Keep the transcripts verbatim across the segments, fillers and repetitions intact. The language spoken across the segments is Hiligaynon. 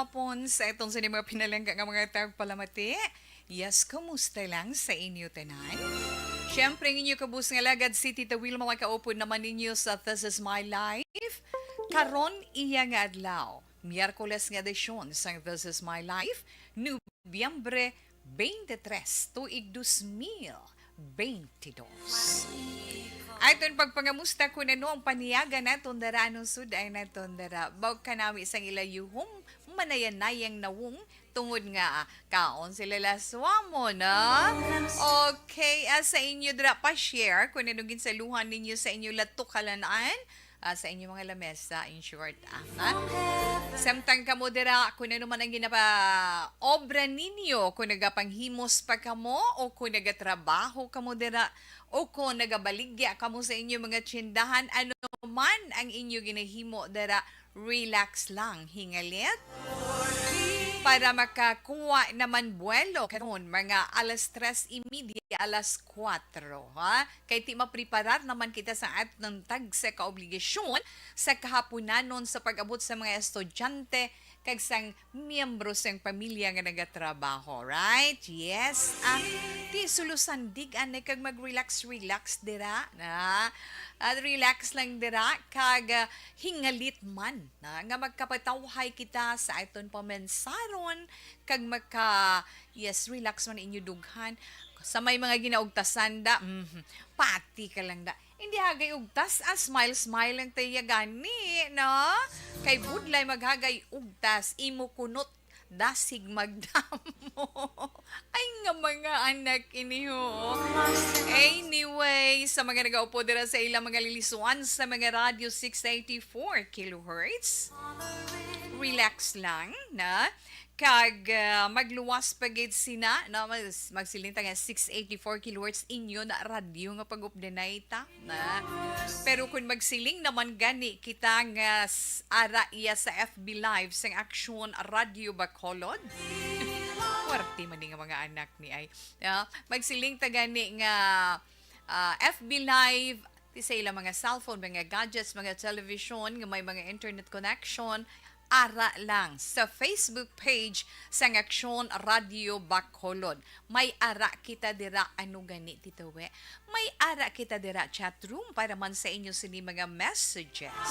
hapon sa itong sa mga pinalangga nga mga tagpalamati. Yes, kumusta lang sa inyo tanan? Siyempre, ang inyo kabus nga lagad, si Tita Wilma, makaupod naman ninyo sa This Is My Life. Karon, iya nga adlaw, Miyerkules nga edisyon sang This Is My Life, Nobyembre twenty-three, tuig dos mil twenty-dos. Aton pagpangamusta kung ano ang paniyaga naton dara, anong suday naton dara. Baw kanami sang ila yuhom, manayanayang nawong, tungod nga, ah, kaon sila laswamo, no? Okay, ah, sa inyo dira pa-share kung ano ginsaluhan ninyo sa inyo latukalan, ah, sa inyo mga lamesa, in short, ah, ha? Samtang kamo dira, kung ano man ang ginapa-, obra ninyo, kung nagapanghimos pa kamo, o kung nagatrabaho kamo dira, o kung nagabaligya kamo sa inyo mga tsindahan, ano man ang inyo ginahimo dira, relax lang, hingalit, para makakuha naman buwelo karon, mga alas tres y media, alas kuwatro, ha? Kay ti mapreparar naman kita sa atong tagsa ka obligasyon sa kahapunanon sa pag-abot sa mga estudyante kag sang miyembro sang pamilya nga nagatrabaho, right? Yes. Ah, ti sulusandig anay kag mag-relax-relax dira, na. At relax lang dira kag, ah, hingalit man na nga magkapatawhay kita sa aton pamensaron kag maka, yes, relax man inyo dughan. Sa may mga ginaugtasan da, mhm, pati ka lang da. Hindi hagay ugtas, ah, smile, smile lang tayo gani, no? Kay budlay maghagay ugtas, imo kunot, dasig magdamo. Ay nga mga anak ini, ho. Anyway, sa mga nagaupo dira sa ilang mga lilisuan sa mga radyo six eighty-four kilohertz, relax lang na. Kag, ah, magluwas pa gid sina, no? Mas-, magsiling ta nga six eighty-four kilohertz inyo na radyo nga pag-updanay ta, na. Pero kung magsiling naman gani kita nga s-, ara iya sa F B Live sang Aksyon Radio Bacolod, Puwerte man ni nga mga anak ni ay. Ah, magsiling ta gani nga, ah, F B Live, ti sa ilang mga cellphone, mga gadgets, mga television nga may mga internet connection, ara lang sa Facebook page sang Aksyon Radio Bacolod. May ara kita dira, ano gani, Tito We? May ara kita dira, chat room, para man sa inyo sini mga messages.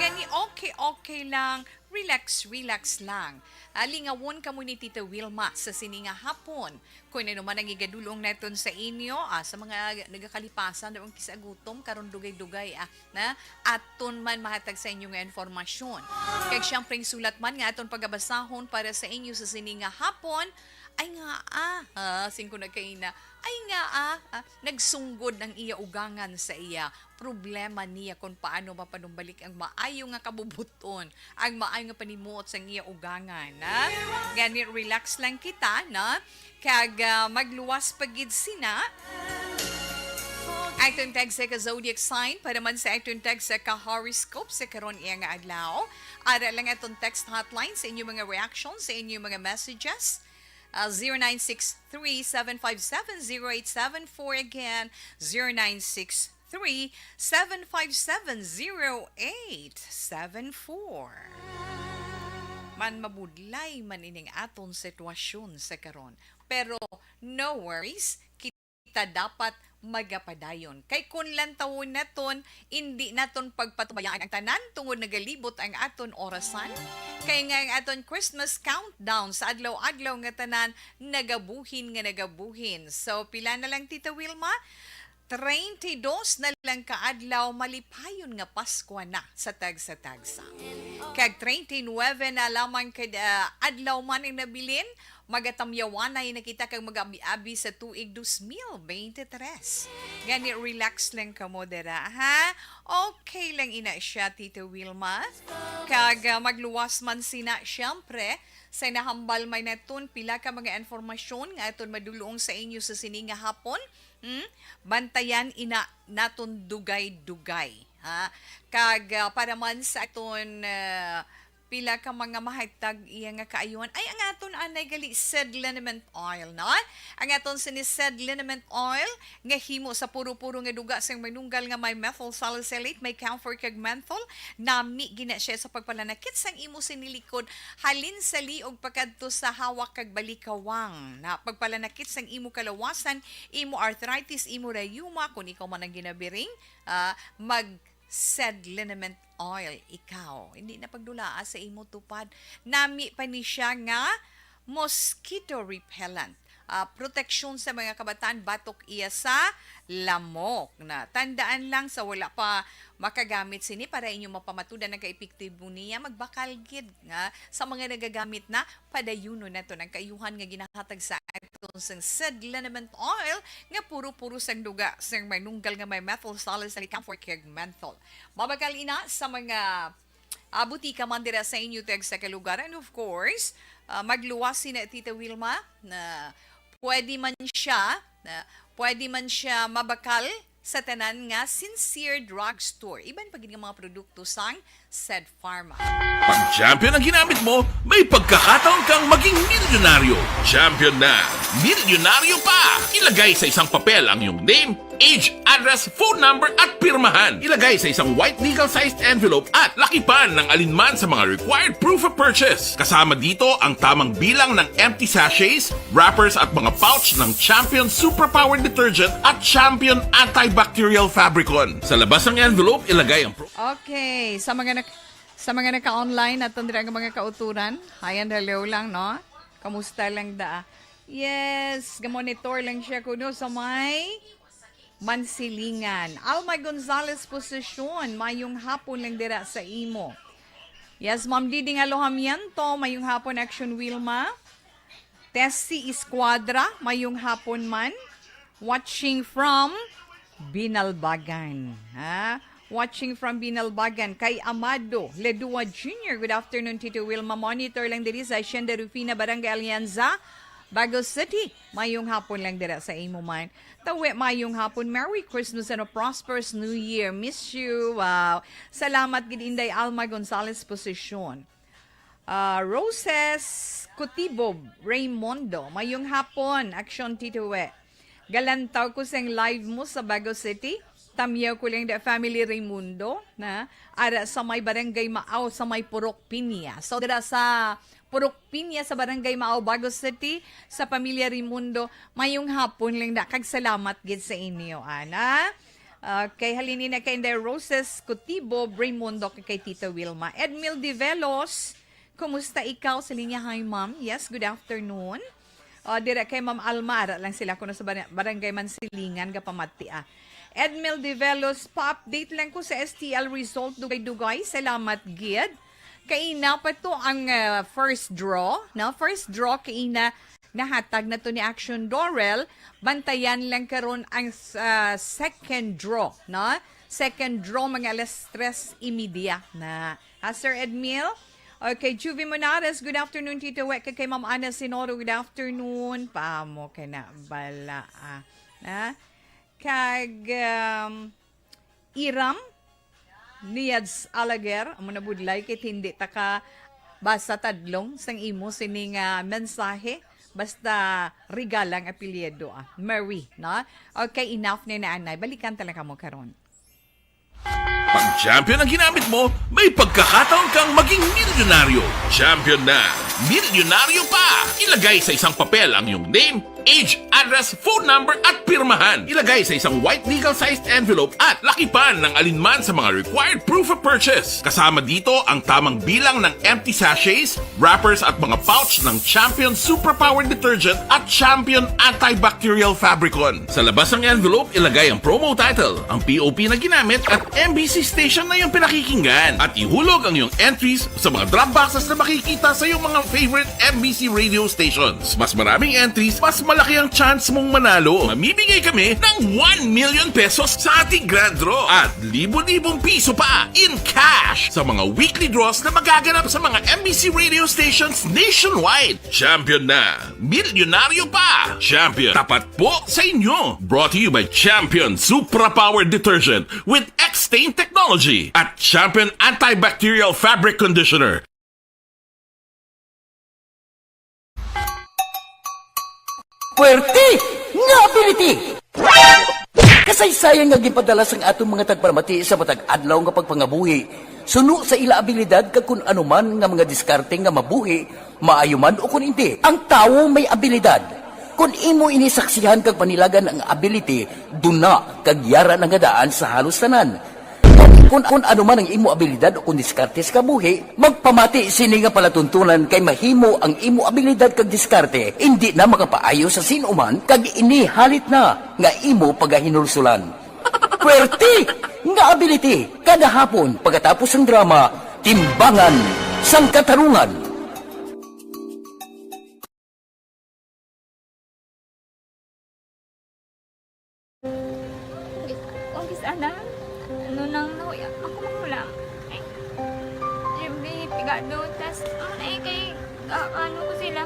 Gani, okay, okay lang. Relax, relax lang. Ah, lingawon kamo ni Tita Wilma sa sini nga hapon. Kung ano man ang igadulong naton sa inyo, ah, sa mga nagakalipasan daw ang kisagutom, karon dugay-dugay, ah, na aton man mahatag sa inyo nga informasyon. Kag siyempre, ang sulat man nga aton pagabasahon para sa inyo sa sini nga hapon, ay nga, ah, ah, sing ko nagkaina, ay nga, ah, ah, nagsunggod ang iya ugangan sa iya problema niya kung paano mapanumbalik ang maayo nga kabubuton, ang maayo nga panimuot sang iya ugangan, ha? Gani, relax lang kita, na? Kag, ah, magluwas pa gid sina. Aton tag sa ka zodiac sign, para man sa aton tag sa ka horoscope sa karon iya nga adlaw. Ara lang aton text hotline sa inyo mga reaction, sa inyo mga messages. Ah, zero nine six three, seven five seven, zero eight seven four. Again, zero nine six three, seven five seven, zero eight seven four. Man, mabudlay man ining aton sitwasyon sa karon. Pero no worries, kita dapat magapadayon. Kay kun lantawon naton, indi naton pagpatubayaan ang tanan tungod nagalibot ang aton orasan. Kay nga ang aton Christmas countdown sa adlaw-adlaw nga tanan nagabuhin nga nagabuhin. So, pila na lang, Tita Wilma? Treinta y dos na lang ka adlaw, malipayon nga Paskwa na sa tagsa-tagsa. Kag treinta y nuebe na lamang ka, ah, adlaw man ang nabilin, magatamyawanay na kita kag mag-abi-abi sa tuig dos mil bente tres. Gani, relax lang kamo dira, ha? Okay lang ina siya, Tita Wilma. Kag, ah, magluwas man sina, siyempre, sa nahambal may naton pila ka mga informasyon nga aton madulong sa inyo sa sini nga hapon. Hmm? Bantayan ina naton dugay-dugay, ha? Kag, ah, para man sa aton, ah, pila ka mga mahatag iya nga kaayuhan. Ay, ang aton anay gali, Seed Liniment Oil, no? Ang aton sini Seed Liniment Oil nga himo sa puro-puro nga duga sang manunggal nga may methyl salicylate, may camphor kag menthol, nami gina siya sa pagpalanakit sang imo sini likod, halin sa liog pakadto sa hawak kag balikawang, na pagpalanakit sang imo kalawasan, imo arthritis, imo rayuma, kung ikaw man ang ginabiring, ah, mag Seed Liniment Oil ikaw. Hindi na pagdulaa sa imo tupad. Nami pa ni siya nga mosquito repellent. Ah, proteksyon sa mga kabataan batok iya sa lamok. Na tandaan lang, sa wala pa makagamit sini, para inyo mapamatudan ang kaepektibo niya, magbakal gid nga sa mga nagagamit na, padayunon naton ang kaayuhan nga ginahatag sa aton sang Seed Liniment Oil nga puro-puro sang duga sang manunggal nga may methyl salicylate, camphor kag menthol. Mabakal ina sa mga, ah, butika man dira sa inyo tag sa kalugar. And of course, ah, magluwas sina Tita Wilma na pwede man siya, na pwede man siya mabakal sa tanan nga Sincere Drugstore. Iban pa gid nga mga produkto sang Seed Pharma. Pag Champion ang ginamit mo, may pagkakataon kang maging milyonaryo. Champion na, milyonaryo pa! Ilagay sa isang papel ang iyong name, age, address, phone number, at pirmahan. Ilagay sa isang white legal-sized envelope at lakipan ng alinman sa mga required proof of purchase. Kasama dito ang tamang bilang ng empty sachets, wrappers, at mga pouch ng Champion Superpower Detergent at Champion Antibacterial Fabricon. Sa labas ng envelope, ilagay ang pro- Okay, sa mga nak-, sa mga naka-online at ang mga kauturan, hi and hello lang, no? Kamusta lang da? Yes, ga-monitor lang siya kuno sa may Mansilingan. Alma Gonzalez Posisyon, mayong hapon lang dira sa imo. Yes, Ma'am Diding Alojamiento, mayong hapon, Action Wilma. Tessie Escuadra, mayong hapon man. Watching from Binalbagan. Ha? Watching from Binalbagan. Kay Amado Ledua Junior, good afternoon, Tito Wilma. Monitor lang diri sa Hacienda Rufina, Barangay Alianza, Bago City. Mayong hapon lang dira sa imo man. Tawi, mayong hapon. Merry Christmas and a prosperous New Year. Miss you. Wow. Salamat gid, Inday Alma Gonzalez Posisyon. Ah, Roses Kutibob Raymondo. Mayong hapon, Action Tito We. Galantaw ko sang live mo sa Bago City. Tamyaw ko lang da family Raymundo, na ara sa may Barangay Maaw, sa may Purok Pinya. So, dira sa Purok Pinya, sa Barangay Maaw, Bago City, sa pamilya Raymundo, mayong hapon lang da, kag salamat gid sa inyo, ana. Okay, halin ina kay Inday Roses Kutibo, Raymundo, kay, kay Tita Wilma. Edmil Divelos, kumusta ikaw? Sa linya, hi, ma'am. Yes, good afternoon. O, dira kay Ma'am Alma, ara lang sila kuno sa bar-, Barangay Mansilingan, gapamati, ah. Edmil Divelos, pa-update lang ko sa S T L result, dugay-dugay. Salamat gid. Kaina pa to ang, ah, first draw, no? First draw kaina nahatag na to ni Action Dorel. Bantayan lang karon ang, ah, second draw, no? Second draw, mga alas tres y media na. Ha, Sir Edmil? Okay, Juvie Monares, good afternoon, Tito Wek. Kay Ma'am Ana Sinoro, good afternoon. Pamo ka na, bala, ah. Na? Kag, um, Iram, Niads Alaguer, amo na budlay, kay hindi ta ka basa tadlong sang imo sini nga mensahe. Basta Regalang apelyido, ah. Marie, no? Okay, enough na na, anay. Balikan talaga mo karon. Pag Champion ang ginamit mo, may pagkakataon kang maging milyonaryo. Champion na, milyonaryo pa! Ilagay sa isang papel ang iyong name, age, address, phone number, at pirmahan. Ilagay sa isang white legal-sized envelope at lakipan ng alinman sa mga required proof of purchase. Kasama dito ang tamang bilang ng empty sachets, wrappers, at mga pouch ng Champion Superpower Detergent at Champion Antibacterial Fabricon. Sa labas ng envelope, ilagay ang promo title, ang P O P na ginamit, at M B C station na iyong pinakikinggan. At ihulog ang iyong entries sa mga drop boxes na makikita sa iyong mga favorite M B C radio stations. Mas maraming entries, mas malaki ang chance mong manalo. Mamimigay kami ng one million pesos sa ating grand draw at libo-libong piso pa in cash sa mga weekly draws na magaganap sa mga M B C radio stations nationwide. Champion na! Milyonaryo pa! Champion, tapat po sa inyo! Brought to you by Champion Supra Power Detergent with X-Stain Technology at Champion Antibacterial Fabric Conditioner. Puwerte nga ability! Kasaysayan nga ginpadala sang aton mga tagpalamati sa matag adlaw nga pagpangabuhi, suno sa ila abilidad kag kun ano man nga mga diskarte nga mabuhi, maayo man o kun indi. Ang tawo may abilidad. Kun imo ini saksihan kag panilagan ang ability, duna kag yara na nga daan sa halos tanan. Kun, kun ano man ang imo abilidad o kun diskarte sa kabuhi, magpamati sini nga palatuntunan kay mahimo ang imo abilidad kag diskarte indi na makapaayo sa sin-o man kag ini halit na nga imo pagahinulsulan. Puwerte nga ability kada hapon pagkatapos sang drama, Timbangan sang Katarungan. Umpis, umpis, ana, ano nang nahuya ako magulang. Ay, Jimmy, pigado, tas, ano na eh, kay, ah, ano ko sila,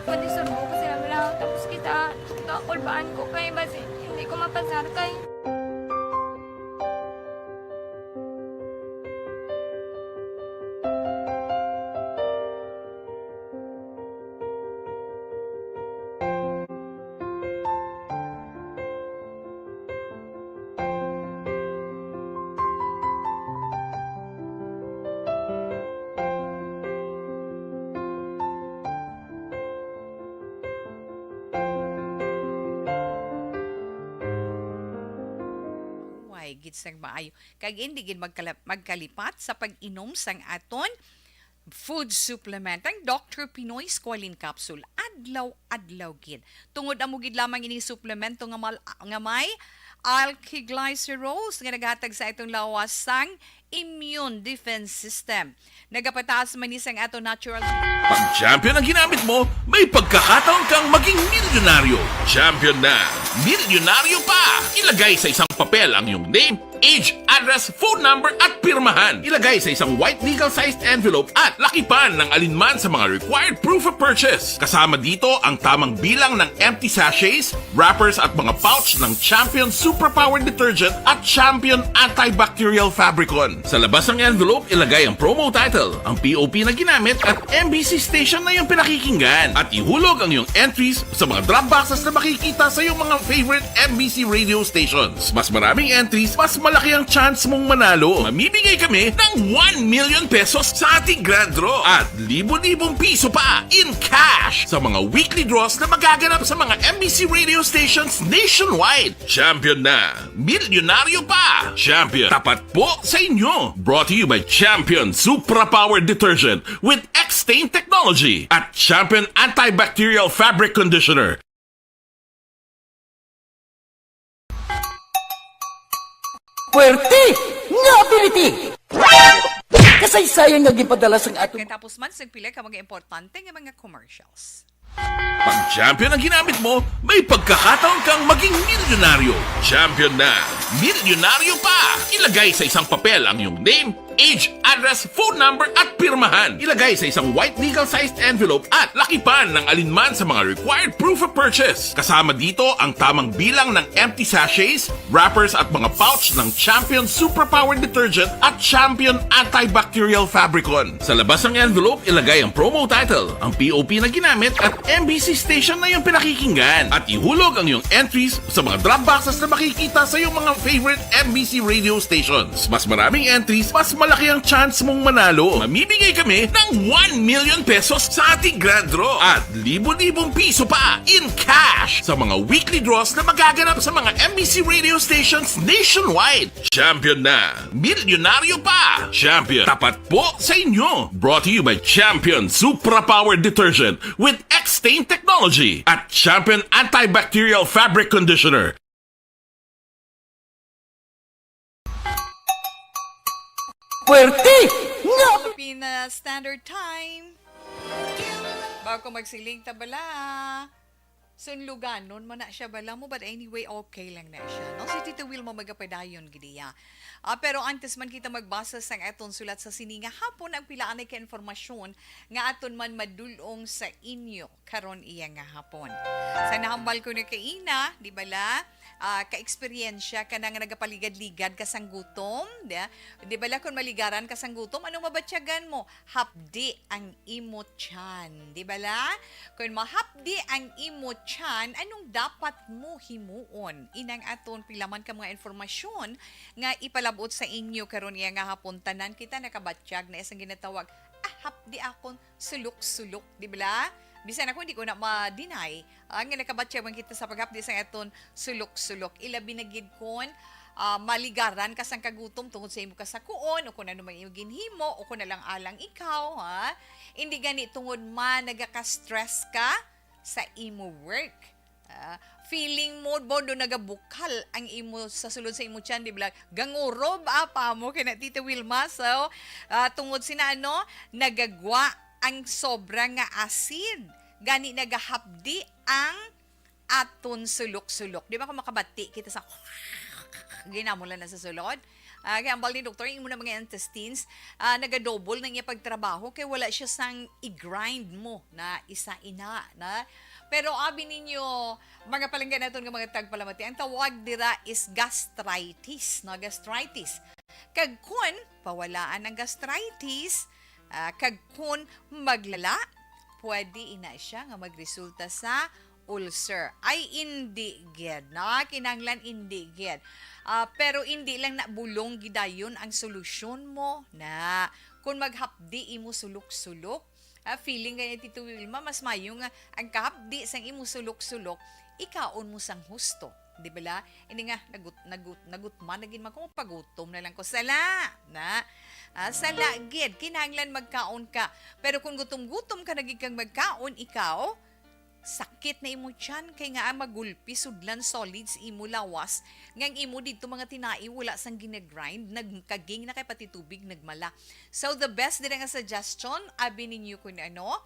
pati surbo ko sila, wala, tapos kita, kakulbaan ko kay, basi, hindi ko mapasar kay. Way gid sang maayo. Kag indi gid magkala-, magkalipat sa pag-inom sang aton food supplement, ang Doctor Pinoy Squalene Capsule, adlaw-adlaw gid. Tungod amo gid lamang ining suplemento nga mal-, nga may alkylglycerols nga nagahatag sa atong lawas sang immune defense system. Nagapataas man ni sang ato natural. Pag Champion ang ginamit mo, may pagkakataon kang maging milyonaryo. Champion na, milyonaryo pa! Ilagay sa isang papel ang iyong name, age, address, phone number, at pirmahan. Ilagay sa isang white legal-sized envelope at lakipan ng alinman sa mga required proof of purchase. Kasama dito ang tamang bilang ng empty sachets, wrappers, at mga pouch ng Champion Superpower Detergent at Champion Antibacterial Fabricon. Sa labas ng envelope, ilagay ang promo title, ang P O P na ginamit, at M B C station na iyong pinakikinggan. At ihulog ang iyong entries sa mga drop boxes na makikita sa iyong mga favorite M B C radio stations. Mas maraming entries, mas malaki ang chance mong manalo. Mamimigay kami ng one million pesos sa ating grand draw at libo-libong piso pa in cash sa mga weekly draws na magaganap sa mga M B C radio stations nationwide. Champion na! Milyonaryo pa! Champion, tapat po sa inyo! Brought to you by Champion Supra Power Detergent with X-Stain Technology at Champion Antibacterial Fabric Conditioner. Puwerte nga ability! Kasaysayan nga ginpadala sang aton. Katapos man sang pila ka mga importante nga mga commercials. Pag Champion ang ginamit mo, may pagkakataon kang maging milyonaryo. Champion na, milyonaryo pa! Ilagay sa isang papel ang iyong name, age, address, phone number, at pirmahan. Ilagay sa isang white legal-sized envelope at lakipan ng alinman sa mga required proof of purchase. Kasama dito ang tamang bilang ng empty sachets, wrappers, at mga pouch ng Champion Superpower Detergent at Champion Antibacterial Fabricon. Sa labas ng envelope, ilagay ang promo title, ang P O P na ginamit, at M B C station na iyong pinakikinggan. At ihulog ang iyong entries sa mga drop boxes na makikita sa iyong mga favorite M B C radio stations. Mas maraming entries, mas malaki ang chance mong manalo. Mamimigay kami ng one million pesos sa ating grand draw at libo-libong piso pa in cash sa mga weekly draws na magaganap sa mga M B C radio stations nationwide. Champion na! Milyonaryo pa! Champion, tapat po sa inyo! Brought to you by Champion Supra Power Detergent with X-Stain Technology at Champion Antibacterial Fabric Conditioner. Puwerte nga Philippine Standard Time. Bago magsiling ta bala, sunluganon man na siya bala mo, but anyway, okay lang na siya, no? Si Tito Wilma magapadayon gid iya. Ah, pero antes man kita magbasa sang aton sulat sa sini nga hapon, ang pila anay ka informasyon nga aton man madul-ong sa inyo karon iya nga hapon. Sa nahambal ko na kaina, di bala, ah, ka-eksperyensya ka na nga nagapaligad-ligad ka sang gutom, di, di bala, kung maligaran ka sang gutom, ano mabatyagan mo? Hapdi ang imo tiyan, di bala? Kung mahapdi ang imo tiyan, anong dapat mo himuon? Inang aton pila man ka mga informasyon nga ipalabot sa inyo karon iya nga hapon. Tanan kita nakabatyag na isang ginatawag, "Ah, hapdi akon sulok-sulok," di bala? Bisan ako, hindi ko na ma-deny, ah, nga nakabatyag man kita sa paghapdi sa aton sulok-sulok. Ilabi na gid kon, ah, maligaran ka sang kagutom tungod sa imo kasakuon o kung ano man imo ginhimo o kung alang-alang ikaw, ha? Hindi gani tungod man nagaka-stress ka sa imo work. Ah, feeling mo, bo, do nagabukal ang imo sa sulod sa imo tiyan, di ba? Gangurob, apa mo, kay na Tita Wilma. So, ah, tungod sina, ano, nagagwa ang sobra nga asid. Gani nagahapdi ang aton sulok-sulok. Di ba kung makabati kita sa ginamo lang na sa sulod? Ah, kay ambal ni doktor, imo na mga intestines, ah, nagadouble na iya pagtrabaho kay wala siya sang i-grind mo na isa ina, na. Pero abi ninyo, mga palangga naton nga mga tagpalamati, ang tawag dira is gastritis, no? Gastritis. Kag kun pawalaan ang gastritis, ah, kag kun maglala, pwede ina siya nga magresulta sa ulcer. Ay, indi gid, no? Kinahanglan indi gid. Ah, pero indi lang na bulong gidayon ang solusyon mo, na. Kung maghapdi imo sulok-sulok, ah, feeling gani Tito Wilma, mas mayo nga ang kahapdi sang imo sulok-sulok, ikaon mo sang husto. Di bala? Ini nga, nagut-, nagut-, nagutman na gid man ko, pagutom na lang ko. Sala! Na? Ah, sala gid, kinahanglan magkaon ka. Pero kung gutom-gutom ka na gid kag magkaon, ikaw, sakit na imo tiyan, kay nga magulpi sudlan solids imo lawas, nga ang imo didto mga tinai wala sang ginagrind, nagkaging na kay pati tubig nagmala. So, the best dira nga suggestion, abi ninyo kun ano,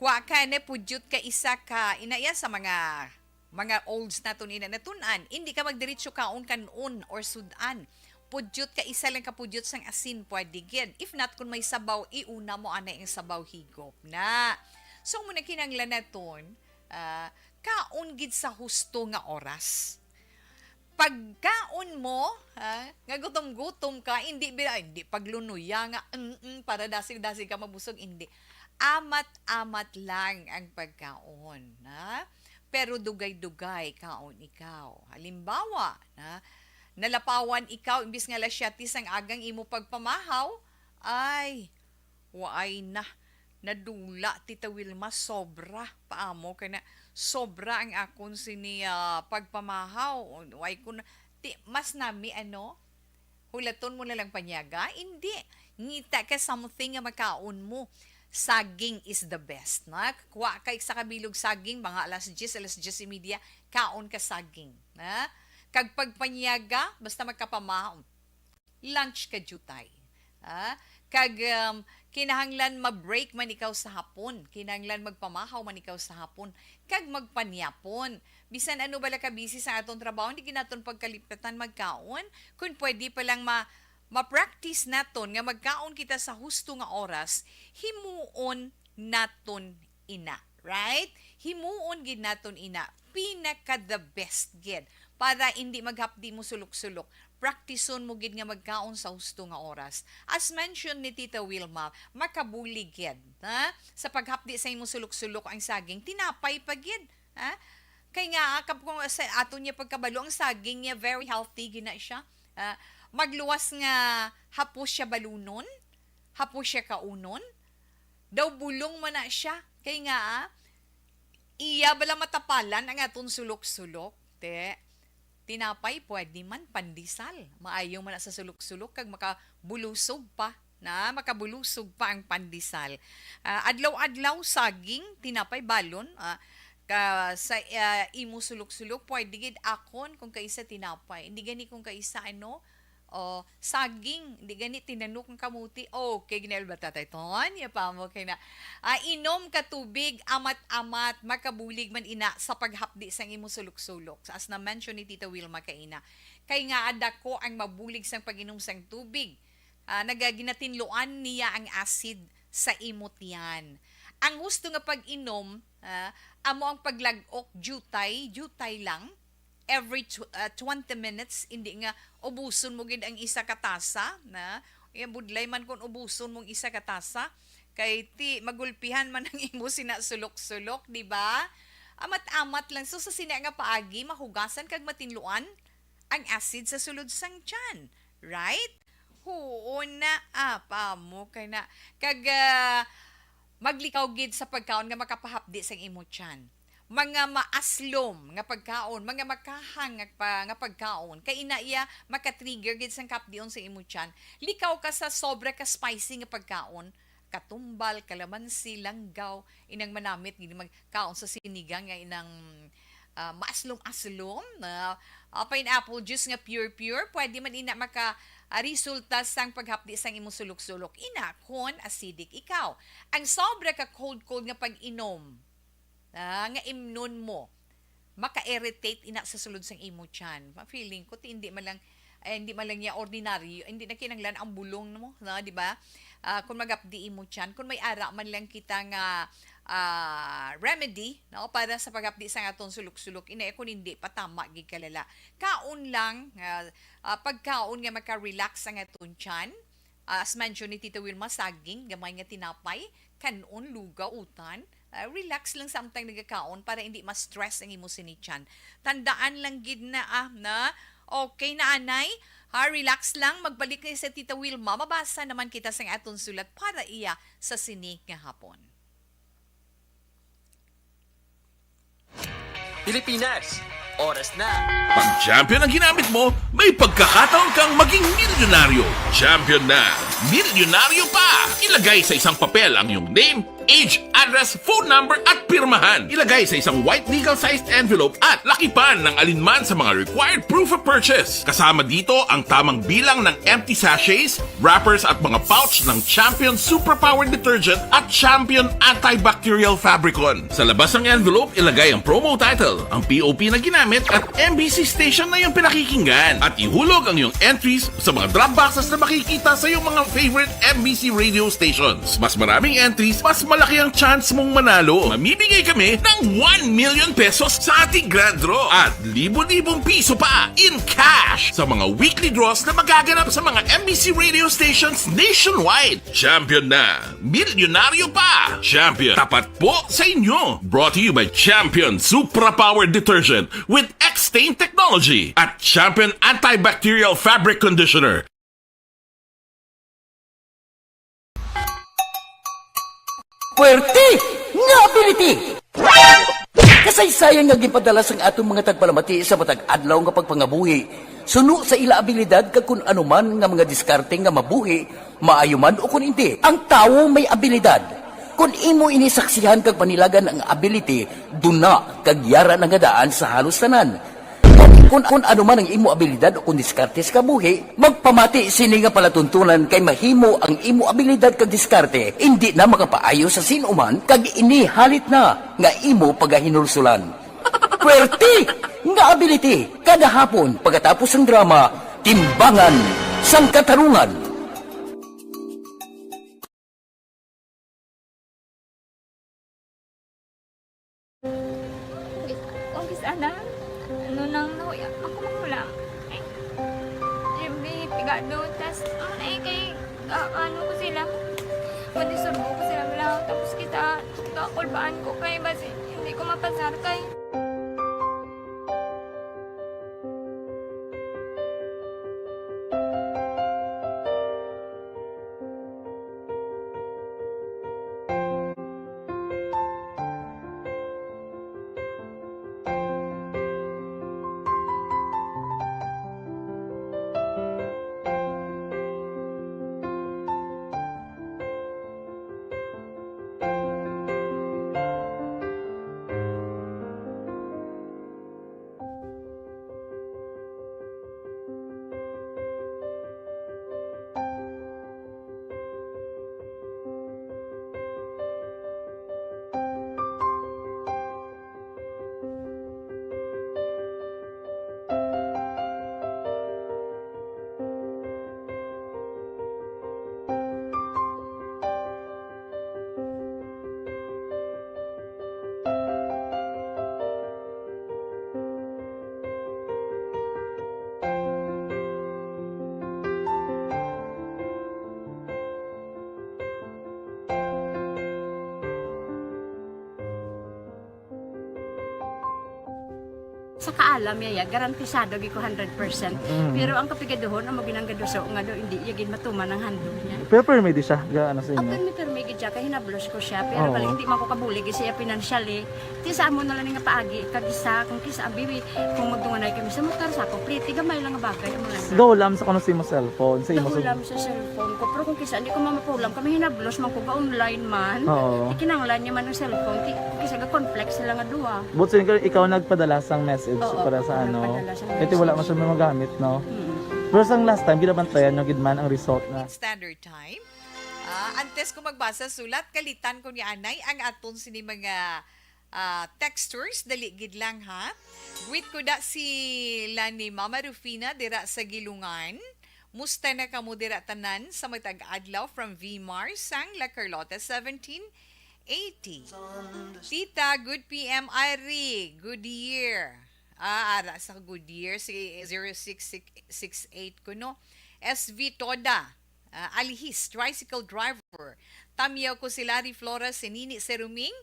kuha ka na pudyot ka isa ka, ina ya sa mga, mga olds naton ina natun-an, hindi ka magdiretso kaon kan-on or sud-an. Pudyot ka, isa lang ka pudyot sang asin, pwede gid. If not, kung may sabaw, iuna mo anay ang sabaw higop na. So, amo na kinahanglan naton, ah, kaon gid sa husto nga oras. Pagkaon mo, ha, nga gutom-gutom ka, hindi bi-, ay, hindi paglunuya nga, mm, mm, para dasig-dasig ka mabusog, hindi. Amat-amat lang ang pagkaon, ha? Pero dugay-dugay kaon ikaw. Halimbawa, na, nalapawan ikaw, imbis nga alas siyete sang agang imo pagpamahaw, ay, waay na. Nadula, Tita Wilma, sobra. Paamo ka na, sobra ang akon sini, ah, pagpamahaw. Way ko na, ti, mas nami, ano, hulaton mo na lang panyaga? Hindi. Ngita ka something nga makaon mo. Saging is the best, na? Kuha ka sa kabilog saging, mga alas diyes, alas diyes y media, kaon ka saging, na? Kag pagpanyaga, basta magkapamahaw, lunch ka diutay. Ah, kag, um, kinahanglan ma-break man ikaw sa hapon, kinahanglan magpamahaw man ikaw sa hapon, kag magpanyapon. Bisan ano bala ka busy sa aton trabaho, hindi gid naton pagkalipatan magkaon. Kung pwede pa lang ma-, ma-practice naton nga magkaon kita sa husto nga oras, himuon naton ina. Right? Himuon gid naton ina. Pinaka the best gid. Para hindi maghapdi mo sulok-sulok, praktison mo gid nga magkaon sa husto nga oras. As mentioned ni Tita Wilma, makabulig gid, ha? Sa paghapdi sa imo sulok-sulok ang saging, tinapay pa gid, ha? Kay nga, ah, kap-, kung sa aton niya pagkabalo, ang saging niya very healthy gina siya. Ah, magluwas nga hapos siya balunon, hapos siya kaunon, daw bulong man na siya. Kay nga, ah, iya bala matapalan ang aton sulok-sulok, te. Tinapay, pwede man, pandesal. Maayo man na sa sulok-sulok kag makabulusog pa, na, makabulusog pa ang pandesal. Ah, adlaw-adlaw, saging, tinapay, balon, ah, ka, sa, ah, imo sulok-sulok, pwede gid akon kung kaisa tinapay. Hindi gani kung kaisa, ano, o, saging, di gani tinanok ang kamuti. Okay, ginail ba, Tatay Ton? Ya pa mo kay na. Ah, inom ka tubig, amat-amat, makabulig man ina sa paghapdi sang imo sulok-sulok. As na-mention ni Tita Wilma kaina. Kay nga adako ang mabulig sang pag-inom sang tubig. Ah, nagaginatinluan niya ang acid sa imo tiyan. Ang husto nga pag-inom, ah, amo ang paglag-ok, diutay, diutay lang, every tw-, ah, twenty minutes, hindi nga ubuson mo gid ang isa ka tasa, na, iya, budlay man kung ubuson mong isa ka tasa, kay ti magulpihan man ang imo sina sulok-sulok, di ba? amat-amat lang. So, sa sini nga paagi, mahugasan kag matinluan ang acid sa sulod sang tiyan. Right? Huon na, apa mo kay na. Kag, ah, maglikaw gid sa pagkaon nga makapahapdi sang imo tiyan. Mga maaslom nga pagkaon, mga makahang nga, pa, nga pagkaon. Kay ina iya maka-trigger gid sang kapdion sa imo tiyan. Likaw ka sa sobra ka spicy nga pagkaon, katumbal, kalamansi, langgaw, inang manamit gid magkaon sa sinigang nga inang, ah, maaslom-aslom na, ah, pineapple juice nga pure-pure, pwede man ina maka, ah, resulta sang paghapdi sang imong sulok-sulok. Ina, kon acidic ikaw, ang sobra ka cold-cold nga pag-inom, ah, nga imnon mo, maka-irritate ina sa sulod sang imo tiyan. Ma-, feeling ko, ti, hindi man lang, eh, hindi man lang niya ordinaryo, hindi na kinahanglan ang bulong mo, no, di ba? Ah, kung magapdi imo tiyan, kung may ara man lang kita nga, ah, remedy, no, para sa pagapdi sa aton sulok-sulok, ina, kung hindi, patama gid kalala. Kaon lang, ah, ah, pagkaon nga maka-relax ang aton tiyan. Ah, as mention ni Tita Wilma, saging, gamay nga tinapay, kanon, lugaw, utan. Ah, relax lang samtang nagakaon para hindi ma-stress ang imo sini tiyan. Tandaan lang gid na, ah, na okay na, anay. Ha, relax lang. Magbalik na si Tita Wilma. Mabasa naman kita sa aton sulat para iya sa sini nga hapon. Pilipinas, oras na. Pag champion ang ginamit mo, may pagkakataon kang maging milyonaryo. Champion na, milyonaryo pa! Ilagay sa isang papel ang iyong name, age, address, phone number, at pirmahan. Ilagay sa isang white legal-sized envelope at lakipan ng alinman sa mga required proof of purchase. Kasama dito ang tamang bilang ng empty sachets, wrappers at mga pouch ng Champion Superpower Detergent at Champion Antibacterial Fabricon. Sa labas ng envelope, ilagay ang promo title, ang P O P na ginamit at M B C station na iyong pinakikinggan. At ihulog ang iyong entries sa mga drop boxes na makikita sa iyong mga favorite M B C radio stations. Mas maraming entries, mas malaki ang chance mong manalo. Mamimigay kami ng one million pesos sa ating grand draw at libo-libong piso pa in cash sa mga weekly draws na magaganap sa mga M B C radio stations nationwide. Champion na! Milyonaryo pa! Champion, tapat po sa inyo! Brought to you by Champion Supra Power Detergent with X-Stain Technology at Champion Antibacterial Fabric Conditioner. Puwerte nga ability! Kasaysayan nga ginpadala sang aton mga tagpalamati sa matag adlaw nga pagpangabuhi, suno sa ila abilidad kag kun ano man nga mga diskarte nga mabuhi, maayo man o kun indi, ang tawo may abilidad. Kun imo ini saksihan kag panilagan ang ability, duna kag yara na nga daan sa halos tanan. Kun, kun ano man ang imo abilidad o kun diskarte sa kabuhi, magpamati sini nga palatuntunan kay mahimo ang imo abilidad kag diskarte indi na makapaayo sa sin-o man kag ini halit na nga imo pagahinulsulan. Puwerte nga ability! Kada hapon, pagkatapos sang drama, Timbangan sang Katarungan. Kung kis-, kung kis-, ana, ano nang nahuya, ako manghulam. Ay, Jimmy, pigado, tas, ano na eh, kay, ah, ano ko sila, madisurbo ko sila, wala, tapos kita, kakulbaan ko kay, basi, hindi ko mapasar kay. Sa kaalam niya, ya, garantisado gid ko hundred percent. Mm. Pero ang kapigaduhon, amo ginang gaduso nga do, hindi iya gid matuman ang handle niya. Pero permi di siya, ga ano sa inyo? Permi, permi gid siya, kay hinablos ko siya. Pero Oo. Galing, hindi man ko kabulig siya financially. Ti sa amo na lang nga paagi, kag isa, kung kisa, bibi, kung magdunganay kami sa motor, sa ako, pliti, gamay lang nga bagay, amo lang. Go lang sa kuno sa imo cellphone, sa imo Nahulam sa cellphone ko. Pero kung kisa, hindi ko mamapulam. Kami hinablos man ko ga-online man. Oo. Ikinanglan niya man ang cellphone. Ti, kung kisa ga-conflict sila nga duha. But so, ikaw nagpadala sang message Oo, para sa ano. nagpadala sang Ito wala man message. Siya magamit, no? Mm. Pero sang last time, ginabantayan nyo gid man ang result na. Standard Time. Ah, antes ko magbasa sulat, kalitan ko ni anay ang aton sini mga ah, texters. Dali gid lang, ha. Greet ko da si Lani Mama Rufina dira sa Gilungan. Musta na kamo dira tanan sa matag adlaw from V Mar sang La Carlota seventeen eighty. Tita, good P M Ari. Good year. Ah, ara sa good year si zero six six eight kuno. S V Toda. Ah, Alihis, tricycle driver. Tamyaw ko si Larry Flores, si Nini Seruming.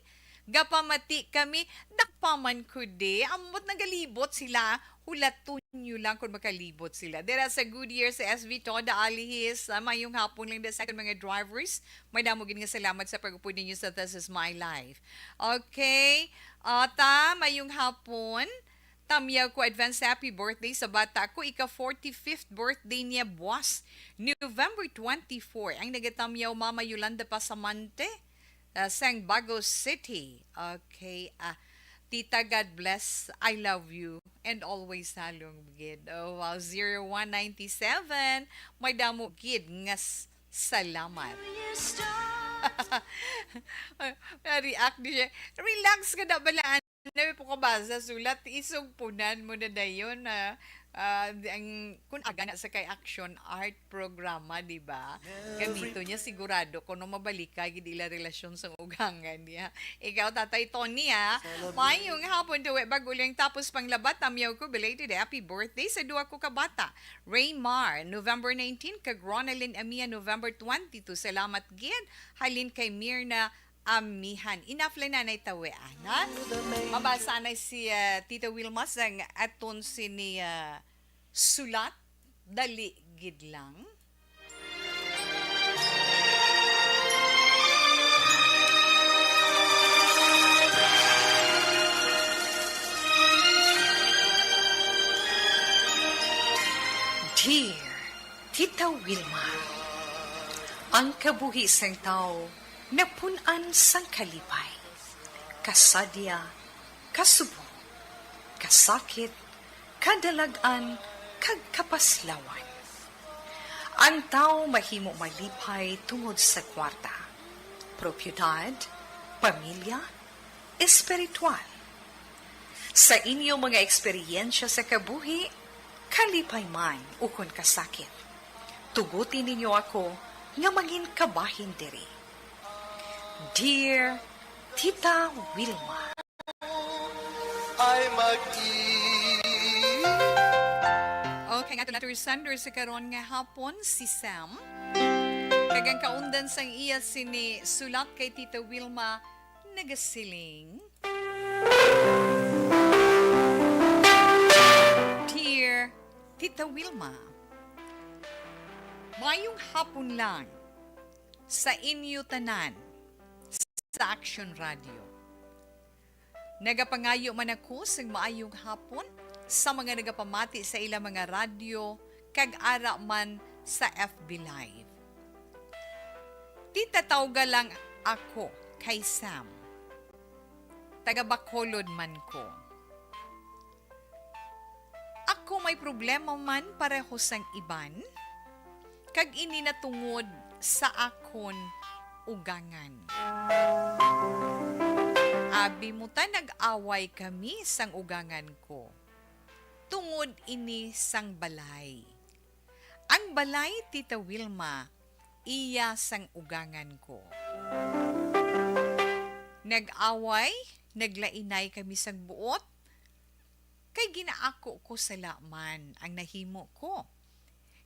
Gapamati kami, dakpaman ko di. Ambot nagalibot sila. Hulaton nyo lang kung makalibot sila. Dira sa Goodyear, sa S V Toda Alihis. Ah, mayong hapon lang da sa aton mga drivers. Madamo gid nga salamat sa pag-upod ninyo sa This Is My Life. Okay. Ah, ta, mayong hapon. Tamyaw ko advance happy birthday sa bata ko, ika forty-fifth birthday niya buwas, November twenty-four. Ang nagatamyaw, Mama Yolanda Pasamante, ah, sang Bago City. Okay, ah, Tita, God bless. I love you. And always halong gid. Oh, wow. Zero one ninety-seven. May damo gid nga s- salamat. Na-react di siya. Relax ka na bala, Nami po kabasa sulat, isog punan mo na dayon na ah, di- ang kun aga na sa kay action art programa, di ba? Gamito niya sigurado kuno mabalik ka gid ila relasyon sa ugangan niya. Ikaw, Tatay Tony, ha? Mayong hapon, Dawe. Bago lang tapos panglabat, tamyaw ko belated happy birthday sa duha ko ka bata. Raymar, November nineteen, kag Ronalyn Amia, November twenty-two. Salamat gid. Halin kay Mirna Amihan. Enough lang, Nanay Tawe, ana. Mabasa na si ah, Tita Wilma sang aton sini ah, sulat. Dali gid lang. Dear Tita Wilma, ang kabuhi sang tawo napun-an sang kalipay, kasadya, kasubo, kasakit, kadalag-an, kag kapaslawan. Ang tawo mahimo malipay tungod sa kwarta, propiedad, pamilya, espiritual. Sa inyo mga eksperyensya sa kabuhi, kalipay man ukon kasakit, tuguti ninyo ako nga mangin kabahin diri. Dear Tita Wilma. Ay mag Okay, nga letter sender sa karon nga hapon, si Sam. Kag ang kaundan sang iya sini sulat kay Tita Wilma, nagasiling, Dear Tita Wilma, mayong hapon lang sa inyo tanan sa Action Radio. Nagapangayo man ako sang maayong hapon sa mga nagapamati sa ilang mga radyo kag ara man sa F B Live. Tita, tawga lang ako kay Sam. Taga Bacolod man ko. Ako may problema man pareho sang iban, kag ini natungod sa akon ugangan. Abi mo ta nag-away kami sang ugangan ko. Tungod ini sang balay. Ang balay, Tita Wilma, iya sang ugangan ko. Nag-away, naglainay kami sang buot, kay ginaako ko sala man ang nahimo ko.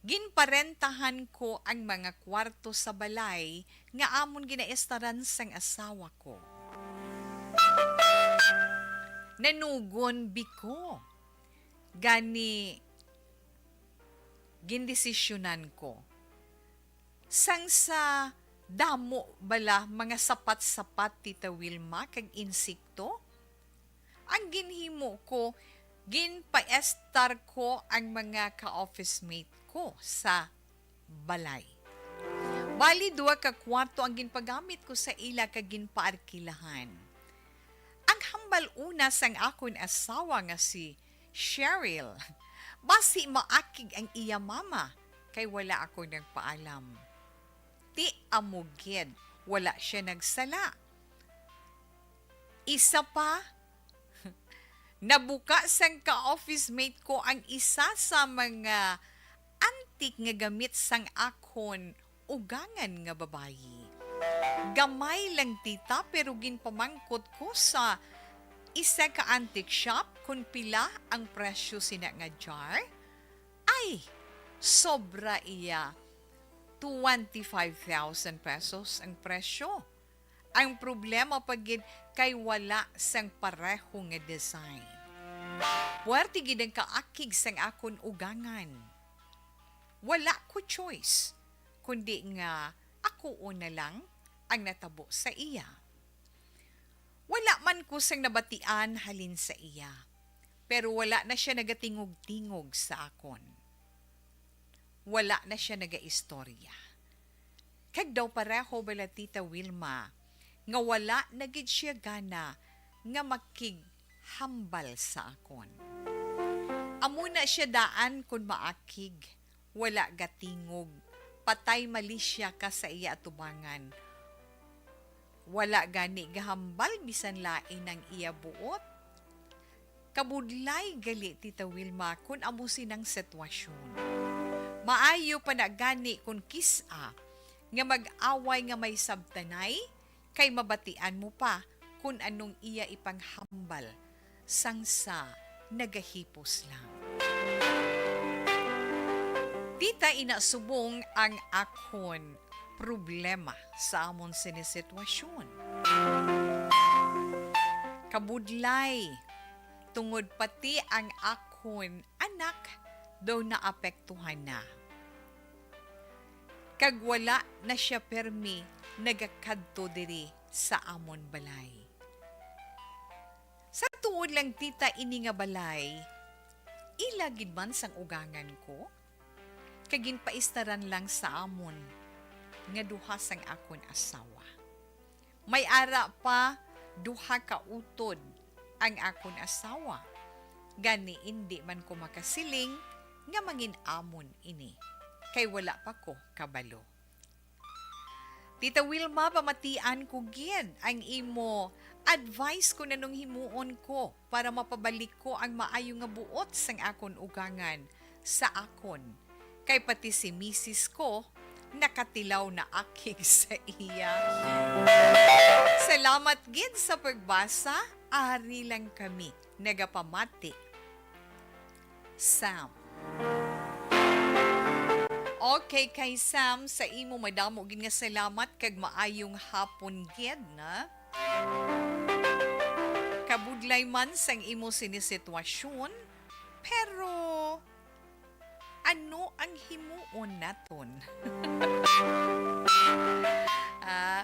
Ginparentahan ko ang mga kwarto sa balay nga amon ginaistaran sang asawa ko. Nanugon biko Gani, gindesisyonan ko. Sang sa damo bala mga sapat-sapat, Tita Wilma, kag insekto, ang ginhimo ko, ginpaestar ko ang mga ka-office mate ko sa balay. Bali, duha ka kwarto ang ginpagamit ko sa ila kag ginpaarkilahan. Ang hambal una sang akon asawa nga si Cheryl, basi maakig ang iya mama, kay wala ako nagpaalam. Ti amo gid, wala sia nagsala. Isa pa, nabuka sang ka-office mate ko ang isa sa mga antik nga gamit sang akon ugangan nga babayi. Gamay lang, tita, pero ginpamangkot ko sa isa ka antique shop kung pila ang presyo sina nga jar. Ay, sobra iya. Twenty-five thousand pesos ang presyo. Ang problema pa gid kay wala sang pareho nga design. Puwerte gid ang kaakig sang akon ugangan. Wala ko choice, kundi nga ako na lang ang natabo sa iya. Wala man ko sang nabatian halin sa iya, pero wala na sia nagatingog-tingog sa akon. Wala na sia nagaistorya. Kag daw pareho bala, Tita Wilma, nga wala na gid sia gana nga makighambal sa akon. Amo na sia daan kon maakig, wala gatingog, patay mali sia ka sa iya atubangan. Wala gani gahambal bisan lain ang iya buot. Kabudlay gali, Tita Wilma, kun amo sinang sitwasyon. Maayo pa na gani kun kis-a nga mag-away nga may sabtanay, kay mabatian mo pa kun anong iya ipanghambal sang sa nagahipos lang. Tita, ina subong ang akon problema sa amon sini sitwasyon. Kabudlay, tungod pati ang akon anak daw naapektuhan na. Kag wala na sia permi nagakadto diri sa amon balay. Sa tuod lang, tita, ini nga balay, ila gid man sang ugangan ko, kag ginpaistaran lang sa amon nga duha sang akon asawa. May ara pa duha ka utod ang akon asawa. Gani, indi man ko makasiling nga mangin-amon ini, kay wala pa ko kabalo. Tita Wilma, pamatian ko gid ang imo advice kung anong himuon ko para mapabalik ko ang maayo nga buot sang akon ugangan sa akon. Kay pati si misis ko nakatilaw na akig sa iya. Salamat gid sa pagbasa. Ari lang kami nagapamati. Sam. Okay, kay Sam, sa imo madamo gid nga salamat kag maayong hapon gid, na. Kabudlay man sang imo sini sitwasyon, pero ano ang himuon naton? Ah,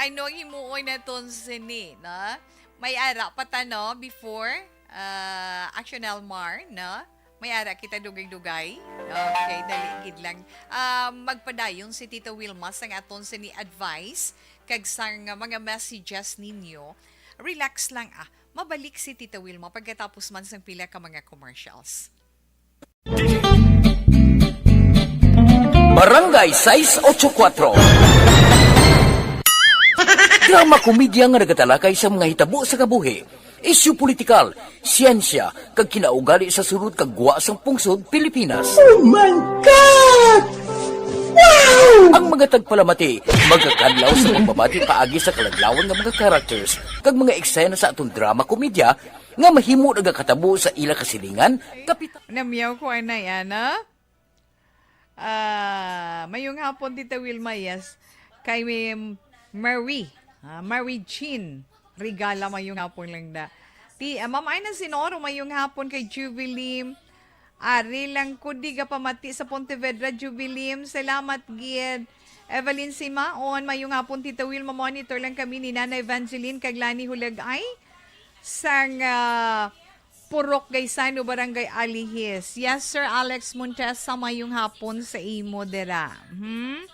ano ang himuon naton sini, na? May ara pa ta, no, before, ah, Action Elmar, no? May ara kita dugay-dugay. Okay, dali gid lang. Ah, magpadayon si Tita Wilma sang aton sini advice kag sang mga messages ninyo. Relax lang, ah. Mabalik si Tita Wilma pagkatapos man sang pila ka mga commercials. Barangay sais ocho kuatro. Drama komedya nga nagatalakay sa mga hitabo sa kabuhi, isyu politikal, siyensya, kag kinaugali sa sulod kag gwa sang pungsod Pilipinas. Oh my God! Wow! Ang mga tagpalamati magakadlaw sa pagbabati paagi sa kaladlawan nga mga characters kag mga eksena sa aton drama komedya nga mahimo nagakatabo sa ila kasilingan, kapitan. Namiyaw ko, anay, ana. Ah, mayong hapon, Tita Wilma, yes. Kay Marie, ah, Marie Jean Regala, mayong hapon lang da. Ti, ah, Ma'am Ina Sinoro, mayong hapon kay Jubilee. Ari lang ko di gapamati sa Pontevedra Jubilee. Salamat gid. Evelyn Simaon, mayong hapon, Tita Wilma, monitor lang kami ni Nana Evangeline kag Lani Hulagay sang, ah, Purok Gaisano, Barangay Alihis. Yes, Sir Alex Montesa, mayong hapon sa imo dira. Hmm?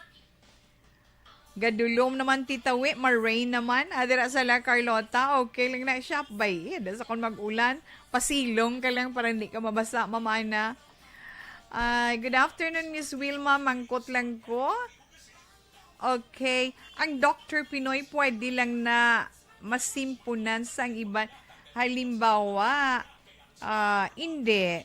Gadulom naman, Tita Wi, ma-rain naman. Ah, dira sa La Carlota, okay lang na siya. Bay, eh, da sa kon mag-ulan, pasilong ka lang para hindi ka mabasa, mamana. Ah, good afternoon, Miss Wilma. Mangkot lang ko. Okay. Ang Doctor Pinoy, pwede lang na masimpunan sang iban. Halimbawa, ah, hindi.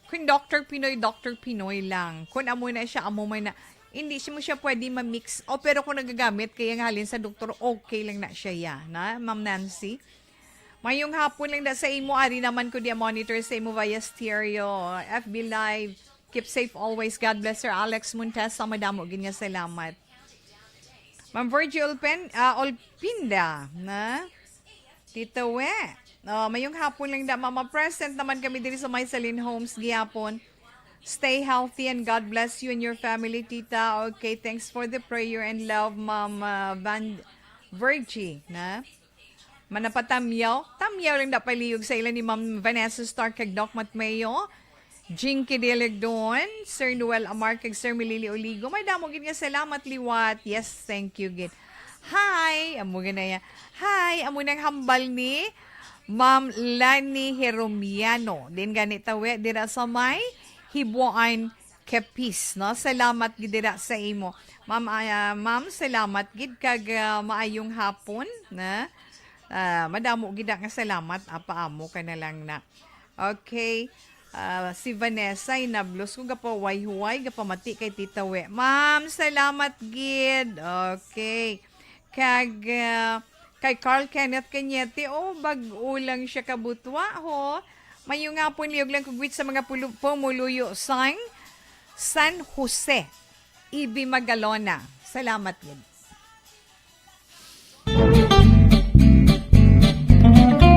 Kung Doctor Pinoy, Doctor Pinoy lang. Kung amo na siya, amo man na. Hindi siya mo siya pwede ma-mix. O, pero kung nagagamit kaya nga halin sa doktor, okay lang na siya, ya, na, Ma'am Nancy. Mayong hapon lang da sa imo, ari naman ko di monitor sa imo via stereo, F B Live. Keep safe always. God bless, Sir Alex Montesa. Madamo gid nga salamat. Ma'am Virgie Olpen-, ah, Olpinda, na? Tita We. Oh, mayong hapon lang da, Mama. Present naman kami diri sa May Salin Homes gihapon. Stay healthy and God bless you and your family, Tita. Okay, thanks for the prayer and love, Ma'am, ah, Van Virgie, na? Manapatamyaw. Tamyaw lang da palihog sa ila ni Ma'am Vanessa Stark kag Doc Matmeo. Jinky Diligdon, Sir Noel Amar, kag Sir Melili Oligo. Madamo gid nga salamat liwat. Yes, thank you gid. Hi, amo gid na ya. Hi, amo nang hambal ni Ma'am Lani Heromiano. Din gani tawi dira sa may Hibuan, Capiz, no? Salamat gid dira sa imo. Ma'am, ah, ma'am, salamat gid kag, ah, maayong hapon, na? Ah, madamo gid nga salamat, apa amo ka na lang na. Okay. Ah, si Vanessa Inablos ko, gapahuway-huway, gapamati kay Tita We. Ma'am, salamat gid. Okay. Kag, ah, kay Carl Kenneth Cañete, oh, bag-o lang siya kabutwa, ho. Mayong hapon, liyog lang kugwit sa mga pulu-, pumuluyo sang San Jose, Ibi Magalona. Salamat gid.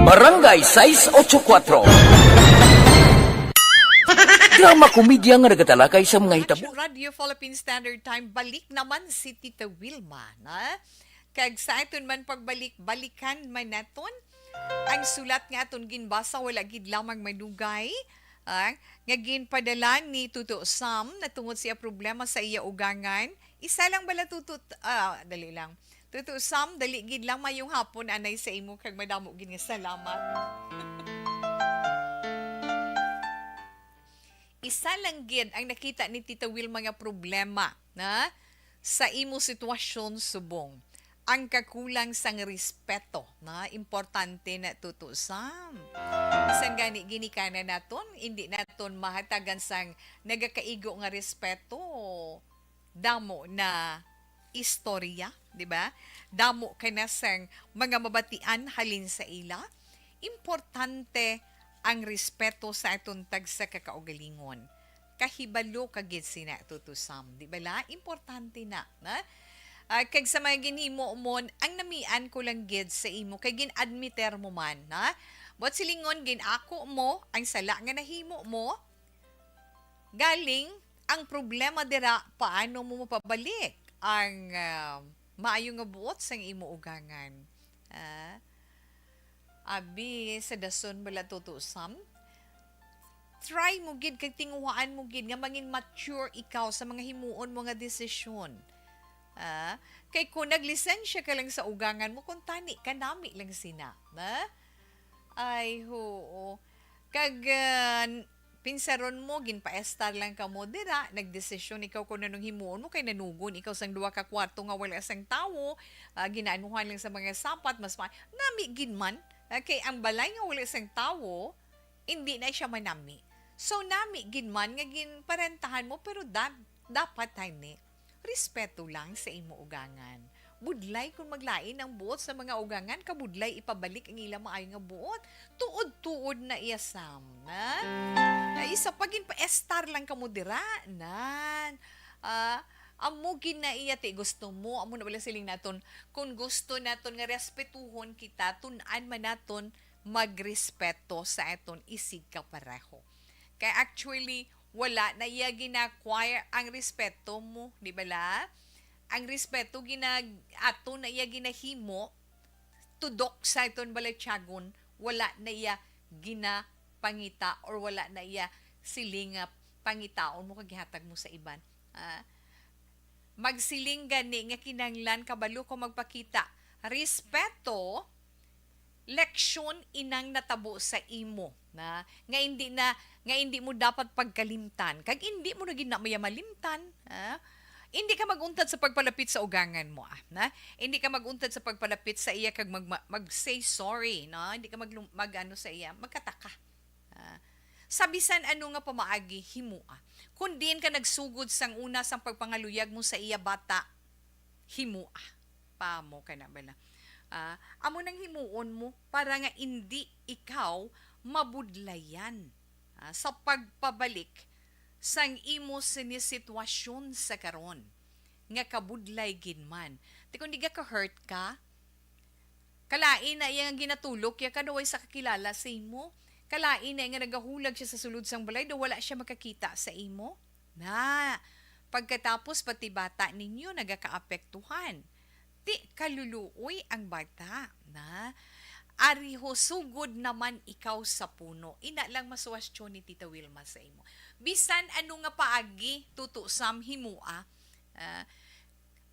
Barangay sais ocho kuatro. Drama komedya nga nagatalakay sa mga hitabo. Action Radio Philippine Standard Time, balik naman si Tita Wilma, na? Kag sa aton man pagbalik, balikan man naton ang sulat nga aton ginbasa, wala gid lamang madugay, ah, nga ginpadala ni Tuto Sam natungod sa iya problema sa iya ugangan. Isa lang bala, Tuto, ah, dali lang. Tuto Sam, dali gid lang, mayong hapon anay sa imo kag madamo gid nga salamat. Isa lang gid ang nakita ni Tita Wilma nga problema, na, sa imo sitwasyon subong ang kakulang sang respeto, na, importante na, Tuto Sam. Bisan gani ginikanan naton, hindi naton mahatagan sang nagakaigo nga respeto. Damo na istorya, di ba? Damo ka na sang mga mabatian halin sa ila. Importante ang respeto sa aton tagsa ka kaugalingon. Kahibalo ka gid sina, Tuto Sam, di bala? Importante na, na? Ah, kag sa mga ginhimo mo, ang namian ko lang gid sa imo, kay gin-admiter mo man, na? Buot silingon, gin-ako mo ang sala nga nahimo mo. Galing, ang problema dira, paano mo mapabalik ang, ah, maayo nga buot sang imo ugangan? Ah, abi, sa dason bala, Tuto Sam, try mo gid kag tinguhaan mo gid nga mangin mature ikaw sa mga himuon mo nga desisyon. Ah, kay kung naglisensya ka lang sa ugangan mo, kung tani ka, nami lang sina, na? Ay, oo. Kag, ah, pinsaron mo, ginpaestar lang kamo dira, nagdesisyon ikaw kung anong himuon mo, kay nanugon ikaw sang duha ka kwarto nga wala sang tawo, ah, ginaanuhan lang sa mga sapat, mas ma-, nami gid man, ah, kay ang balay nga wala sang tawo, hindi na siya manami. So, nami gid man nga ginparentahan mo, pero da-, dapat, tani, respeto lang sa imo ugangan. Budlay kung maglain ang buot sa mga ugangan, kabudlay ipabalik ang ila maayo nga buot. Tuod-tuod na iya, Sam, na? Na isa pa, ginpaestar lang kamo dira, nan. Ah, amo gid na iya, ti gusto mo, amo na bala siling naton. Kung gusto naton nga respetuhon kita, tun-an man naton magrespeto sa aton isigkapareho. Kay actually, wala na iya gina-acquire ang respeto mo, di ba la? Ang respeto ginag-, ato na iya ginahimo, tudok sa aton balatyagon, wala na iya ginapangita or wala na iya siling nga pangitaon mo kag gihatag mo sa iban. Ah, magsiling gani nga kinahanglan kabalo ko magpakita respeto, leksyon inang natabo sa imo, na nga hindi na, nga hindi mo dapat pagkalimtan, kag hindi mo na gid na maya malimtan, ha? Hindi ka maguntad sa pagpalapit sa ugangan mo, ah, na? Hindi ka maguntad sa pagpalapit sa iya kag mag, mag say sorry, no? Hindi ka mag, mag ano sa iya, magkataka. Ah, sa bisan ano nga pamaagi, himoa. Kung diin ka nagsugod sang una sang pagpangaluyag mo sa iya bata, himoa. Pamo ka na bala. Ah, amo nang himuon mo para nga indi ikaw mabudlayan, ah, sa pagpabalik sang imo sini sitwasyon sa karon nga kabudlay gid man. Ti kung di ka ka-hurt ka, kalain na iya nga ginatulok ya ka daw way sa kakilala sa imo. Kalain na iya nga nagahulag siya sa sulod sang balay daw wala siya makakita sa imo. Na, pagkatapos pati bata ninyo nagakaapektuhan. Ti kaluluoy ang bata, na. Ari ho, sugod naman ikaw sa puno. Ina lang masuwastyon ni Tita Wilma sa imo. Bisan ano nga paagi, Tuto Sam, himoa, ah,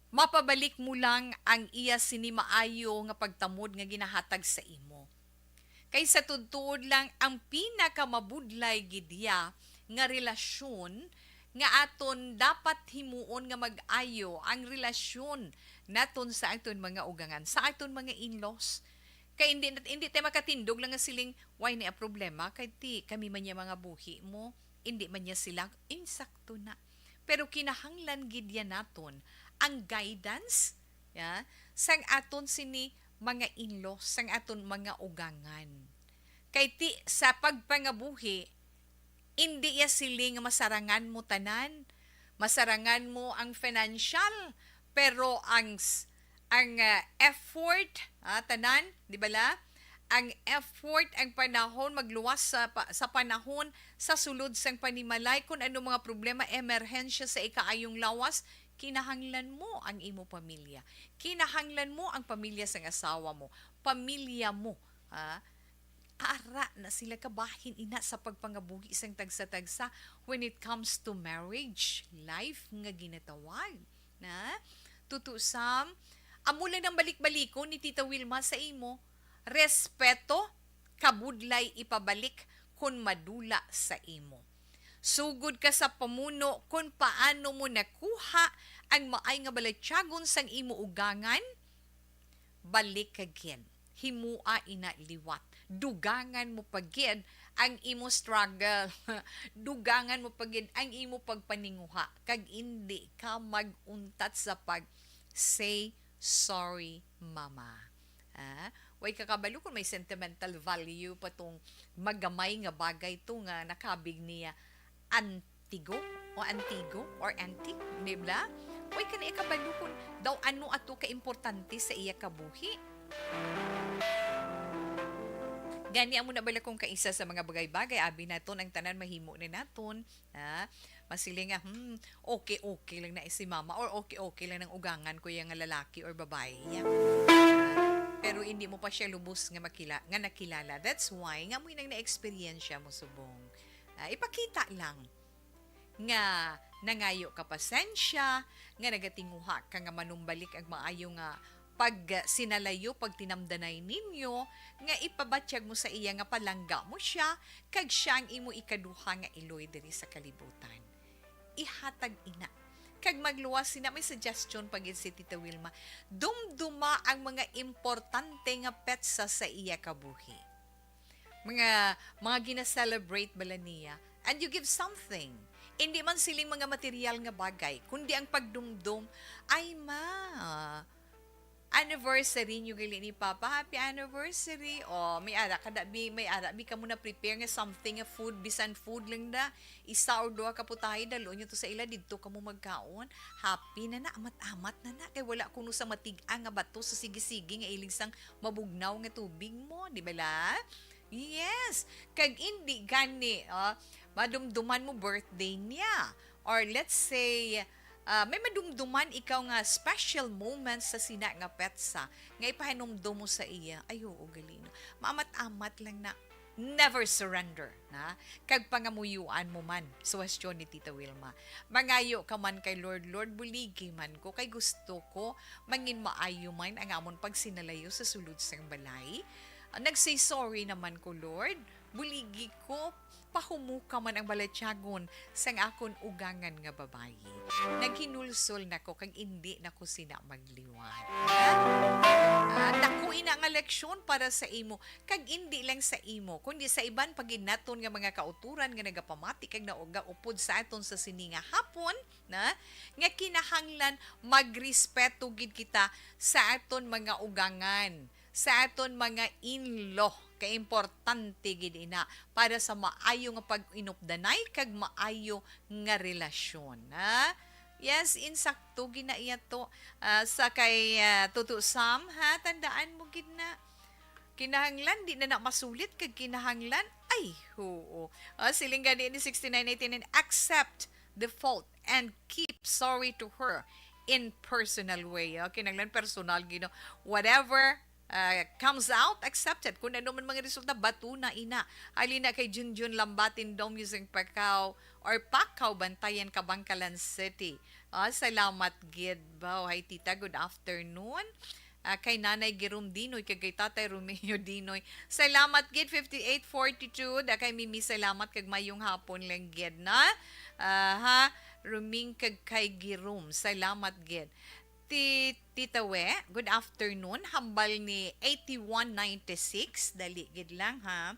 mapabalik mo lang ang iya sini maayo nga pagtamod nga ginahatag sa imo. Kay sa tuod-tuod lang, ang pinakamabudlay gid ya nga relasyon nga aton dapat himuon nga mag-ayo ang relasyon naton sa aton mga ugangan, sa aton mga in-laws. Kay hindi nat-, hindi tayo makatindog lang nga siling, "Why ni a problema? Kay ti kami man ya mga buhi mo, hindi man ya sila." Insakto na. Pero kinahanglan gid ya naton ang guidance, ya, sang aton sini mga in-laws, sang aton mga ugangan. Kay ti sa pagpangabuhi, indi ya siling nga masarangan mo tanan. Masarangan mo ang financial, pero ang s-, ang, ah, effort, ah, tanan, di ba la? Ang effort, ang panahon, magluwas sa pa-, sa panahon, sa sulod sang panimalay, kung ano mga problema, emerhensya sa ikaayong lawas, kinahanglan mo ang imo pamilya. Kinahanglan mo ang pamilya sang asawa mo, pamilya mo, ha? Ara na sila kabahin ina sa pagpangabuhi sang tagsa-tagsa when it comes to marriage life nga ginatawag, na? Tuto Sam, amo lang ang balik-balikon ni Tita Wilma sa imo. Respeto, kabudlay ipabalik kon madula sa imo. Sugod ka sa pamuno kon paano mo nakuha ang maay nga balatyagon sang imo ugangan, balik ka gid. Himoa ina liwat. Dugangan mo pa gid ang imo struggle. Dugangan mo pa gid ang imo pagpaninguha, kag indi ka mag-untat sa pag, "Say sorry, mama." Ah, way ka kabalo kung may sentimental value pa tong magamay nga bagay to nga nakabig niya antigo o antigo or antique, di ba? Way ka na ikabalo kung daw ano ato ka importante sa iya kabuhi. Gani, amo na bala kung kaisa sa mga bagay-bagay, abi naton ang tanan mahimo na naton, ha? Masiling nga, "Hmm, okay, okay lang na si mama," or "Okay, okay lang nang ugangan ko yang nga lalaki or babae." Pero hindi mo pa siya lubos nga makila-, nga nakilala. That's why nga mo nang na-experience mo subong. Ah, ipakita lang nga nangayo ka pasensya, nga nagatinguha ka nga manumbalik ang maayo nga pagsinalayo, pagtinamdanay ninyo, nga ipabatyag mo sa iya nga palangga mo siya, kag siya ang imo ikaduha nga iloy diri sa kalibutan. Ihatag ina. Kag magluwas sina, may suggestion pa gid si Tita Wilma, dumduma ang mga importante nga petsa sa iya kabuhi. Mga, mga gina-celebrate bala niya. And you give something. Hindi man siling mga material nga bagay, kundi ang pagdumdom, "Ay, ma, anniversary niyo gali ni Papa. Happy anniversary." O, may ara ka da, bi, may ara, bi kamo na prepare nga something, nga food, bisan food lang da. Isa or duha ka putahe, dalo niyo to sa ila, didto kamo magkaon. Happy na na, amat-amat na na. Kay wala kuno sa matig-a nga bato sa sige-sige nga ilig sang mabugnaw nga tubig mo, di ba la? Yes. Kag indi gani, ah, madumduman mo birthday niya. Or let's say, ah, may madumduman ikaw nga special moment sa sina nga petsa nga ipahinumdom mo sa iya. Ay, oo, gali, no? Maamat-amat lang na never surrender, na? Kag pangamuyuan mo man, suwestyon ni Tita Wilma. Mangayo ka man kay Lord, "Lord, buligi man ko, kay gusto ko mangin maayo man ang amon pagsinalayo sa sulod sang balay. Ah, nagsay sorry naman ko, Lord. Buligi ko, pahumuka man ang balatyagon sang akon ugangan nga babayi. Naghinulsol na ko kag indi na ko sina magliwat." Ah, dako ina nga leksyon para sa imo, kag indi lang sa imo, kundi sa iban pa gid naton nga mga kauturan nga nagapamati kag naugaupod sa aton sa sini nga hapon, na, nga kinahanglan magrespeto gid kita sa aton mga ugangan, sa aton mga in-law. Kay importante gid ina para sa maayo nga pag-inupdanay kag maayo nga relasyon, ha? Yes, insakto gid na iya to. Ah, sa kay, ah, Tuto Sam, ha, tandaan mo gid na, kinahanglan di na na masulit kag kinahanglan, ay, oo. Ah, siling gani ni sixty-nine eighty-nine, "Accept the fault and keep sorry to her in personal way." Ah, kinahanglan personal gid, no? Whatever, ah, comes out, accept it. Kung ano man mga resulta, bato na ina. Halina kay Junjun Lambatin Dom using Pakaw or Pakaw, Bantayan, Kabankalan City. Ah, salamat gid, baw. Hi, tita. Good afternoon. Ah, kay Nanay Girom Dinoy, kag kay Tatay Romeo Dinoy. Salamat gid, fifty-eight forty-two. Da kay Mimi, salamat kag mayong hapon lang gid, na. Ah, ha, Ruming kag kay Girom. Salamat gid. Ti-, Tita We, good afternoon. Hambal ni eighty-one ninety-six. Dali gid lang, ha.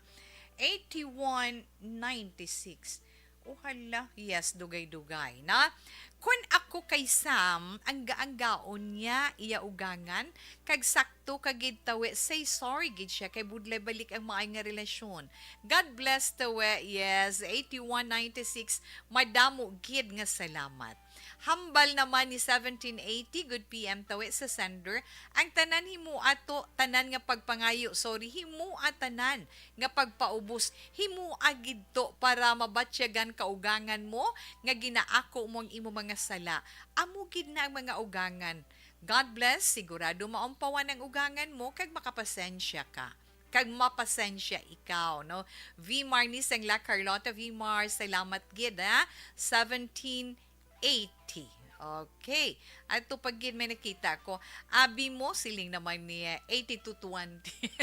Eighty-one ninety-six. Oh, hala. Yes, dugay-dugay, na? Kun ako kay Sam, ang gaanggaon niya, iya ugangan, kag sakto ka gid, Tawe, say sorry gid siya, kay budlay balik ang maay nga relasyon. God bless, Tawe. Yes, eighty-one ninety-six, madamo gid nga salamat. Hambal naman ni seventeen eighty, good P M, Tawe, sa sender, ang tanan himoa to, tanan nga pagpangayo, sorry, himoa tanan nga pagpaubos, himoa gid to para mabatyagan ka ugangan mo nga ginaako mo ang imo mga sala. Amo gid na ang mga ugangan. God bless, sigurado maumpawan ang ugangan mo kag makapasensya ka. Kag mapasensya ikaw, no? V Mar ni sang La Carlota, V Mar, salamat gid, ha? Seventeen eighty. Okay. Ato pa gid may nakita ko. Abi mo, siling naman niya, eighty-two twenty.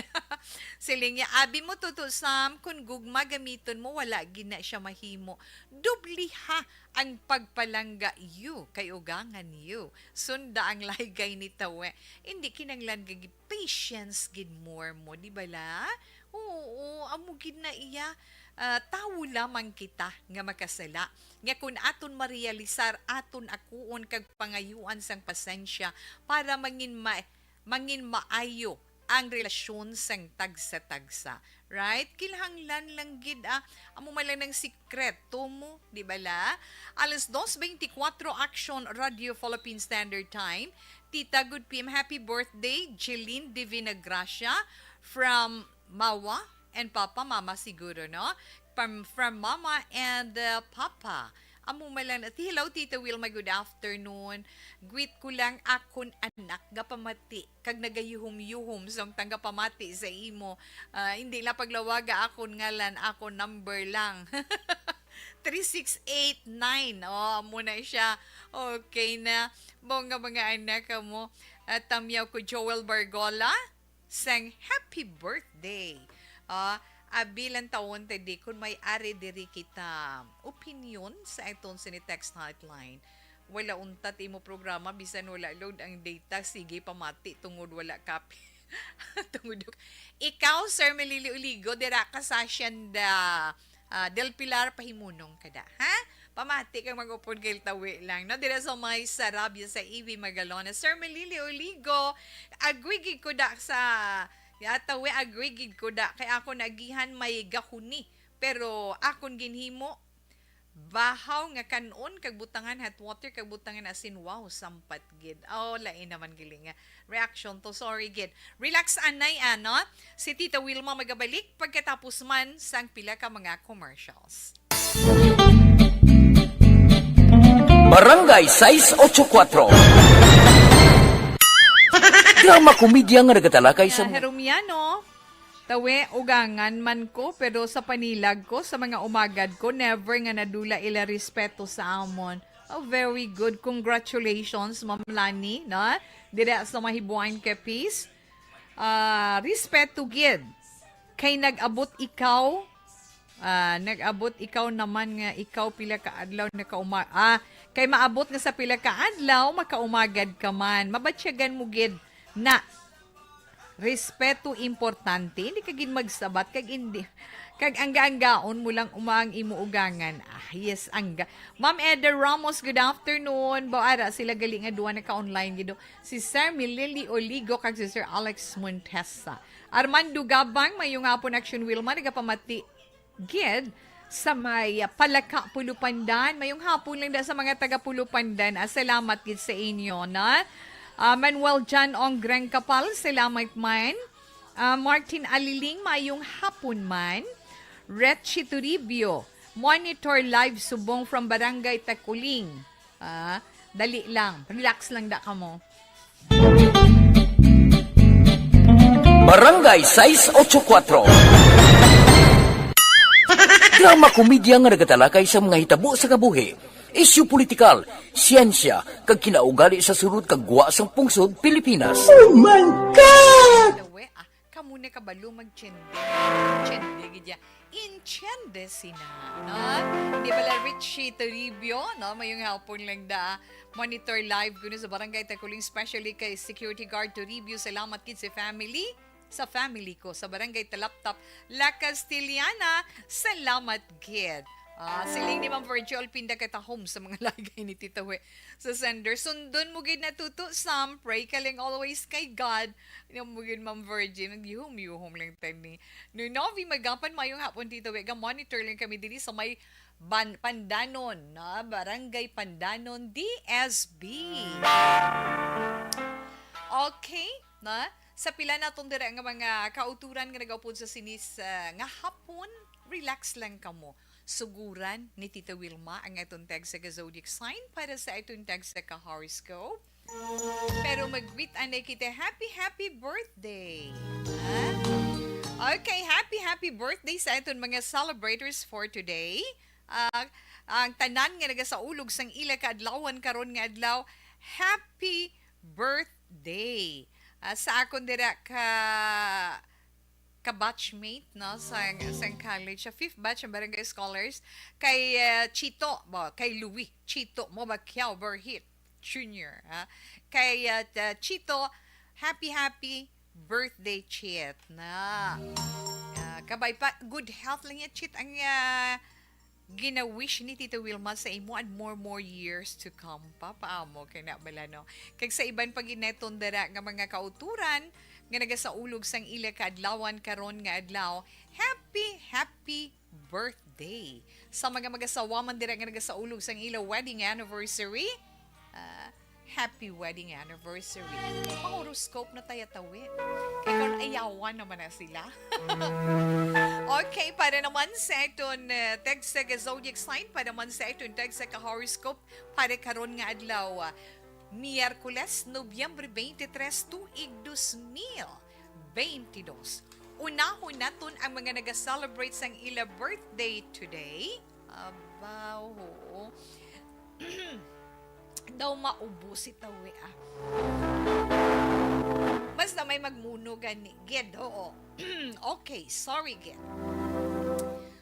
Siling niya, "Abi mo, Tuto Sam, kun gugma gamiton mo, wala gid na siya mahimo. Dobliha ang pagpalangga, you, kay ugangan, you. Sunda ang laygay ni Tawe. Hindi kinanglan gagi patience gid more mo, di ba la?" Oo, amo gid na iya. Ah, tawo lamang kita nga makasala, nga kun aton marealisar, aton akuon kag pangayuan sang pasensya para mangin ma-, mangin maayo ang relasyon sang tagsa-tagsa. Right? Kinahanglan lang gid, ah, amo man lang ang sikreto mo, di ba la? Alas dos veinticuatro, Action Radio Philippine Standard Time. Tita, good P M, happy birthday, Jeline Divina Gracia from Mawa and Papa, Mama siguro, no? From, from Mama and, uh, Papa. Amo man lang na, hello, Tita Wilma, good afternoon. Greet ko lang akon anak, gapamati, kag nagayuhom-yuhom sang tanggapamati sa imo. Ah, hindi lang paglawaga akon ngalan, akon number lang. Three six eight nine. Oh, amo na siya. Okay na. Bongga mga anak mo. At tamyaw ko Joel Bargola, sang happy birthday. Ah, abi lang tawon ta di kun may ari diri kita opinyon sa aton sini text hotline. Wala untat imo programa, bisan wala load ang data, sige pamati tungod wala copy. Tungod ikaw, Sir Melili Uligo, dira ka sa Hacienda, ah, Del Pilar, pahimunong ka da, ha? Pamati kang mag-upod kay Tawi lang, no? Dira sa may Sarabia sa Iwi, Magalona. Sir Melili Uligo, agree gid ko da sa, ya, Tawi, agree gid ko da. Kay ako naagihan may gahuni. Pero akon ginhimo, bahaw nga kan-on kag butangan hot water kag butangan asin. Wow, sampat gid. Oh, lain naman gali nga reaction to. Sorry gid. Relax, anay, ano? Si Tita Wilma magabalik pagkatapos man sang pila ka mga commercials. Barangay sais ocho kuatro. Drama komedya nga nagatalakay sa Herumiano, tawe, ugangan man ko, pero sa panilag ko, sa mga umagad ko, never nga nadula ila respeto sa amon. Oh, very good. Congratulations, Ma'am Lani, no? Dira sa Mahibuan, Capiz. Ah, respeto gid. Kay nag-abot ikaw, ah, nag-abot ikaw naman nga ikaw pila ka adlaw nakauma-, ah, kay maabot nga sa pila ka adlaw, makaumagad ka man. Mabatyagan mo gid na respeto importante. Hindi ka gid magsabat kag hindi, kag angga-anggaon mo lang uma ang imo ugangan. Ah, yes, angga. Ma'am Eda Ramos, good afternoon. Baw ara sila gali nga duha naka-online gid. Si Sir Milili Oligo kag si Sir Alex Montesa. Armando Gabang, mayong hapon, Action Wilma, nagapamati gid sa may, ah, Palaka, Pulupandan. Mayong hapon lang da sa mga taga Pulupandan. Ah, salamat gid sa inyo, na. Ah, Manuel John Ong Greng Kapal, salamat man. Ah, Martin Aliling, mayong hapon man. Retchie Toribio, monitor live subong from Barangay Takuling. Ah, dali lang. Relax lang da kamo. Barangay sais ocho kuatro. Drama komedya nga nagatalakay sa mga hitabo sa kabuhi, isyu politikal, siyensya, kag kinaugali sa sulod kag gwa sang pungsod Pilipinas. Oh my God! Tawe, ah, kamo na kabalo mag-chende. Chende gid ya. Inchende sina, no? Di bala Richie Toribio, no? Mayong hapon lang da. Monitor live kuno sa Barangay Takuling, especially kay Security Guard Toribio. Salamat gid sa family, sa family ko, sa Barangay Talaptap, La Castellana. Salamat gid. Ah, siling ni Ma'am Virgie, Pinda ka ta home sa mga lagay ni Tita We. Sa sender, sundon mo gid na tuto, Sam. Pray ka lang always kay God. Ano mo gid, Ma'am Virgie? Naghihom-yuhom lang tani. Noy Novi Magapan, mayong hapon, Tita We. Ga-monitor lang kami diri sa may Ban-, Pandanon, na Barangay Pandanon, D S B. Okay, na? Sa pila naton dira nga mga kauturan nga nagaupod sa sinis, ah, nga hapon, relax lang kamo. Suguran ni Tita Wilma ang aton tag sa ka zodiac sign para sa aton tag sa ka horoscope. Pero mag-greet anay kita, happy, happy birthday. Ha? Okay, happy, happy birthday sa aton mga celebrators for today. Ah, ang tanan nga nagasaulog sang ila kaadlawan karon nga adlaw, happy birthday. Ah, sa akon dira ka, ka batchmate, no, sa, sa college, sa fifth batch ang Barangay Scholars, kay, ah, Chito, ba, kay Louis Chito mo ba, Kiao Berhit Junior, ha? Kay, ah, ah, Chito, happy, happy birthday, Chit, na. Ah, kabay pa, good health lang yan, Chit, ang, ah, gina-wish ni Tita Wilma sa imo and more, more years to come pa. Paamo kay na bala, no? Kag sa iban pa gid naton dira nga mga kauturan nga nagasaulog sang ila kaadlawan karon nga adlaw, happy, happy birthday. Sa mga mag-asawa man dira nga nagasaulog sang ila wedding anniversary, ah, happy wedding anniversary. Pa-horoscope na taya tawi. Kay kon ayawan naman na sila. Okay, para naman sa aton, uh, text sa zodiac sign, para naman sa aton text sa ka-horoscope, para karon nga adlaw, ah, Miyerkules, Nobyembre twenty-three, tuig dos mil twenty-dos. Unahon naton ang mga naga-celebrate sang ila birthday today. Aba, oo. Daw maubo si Tawi, ah. Basta may magmuno gani. Gid, oo. Okay, sorry, gid.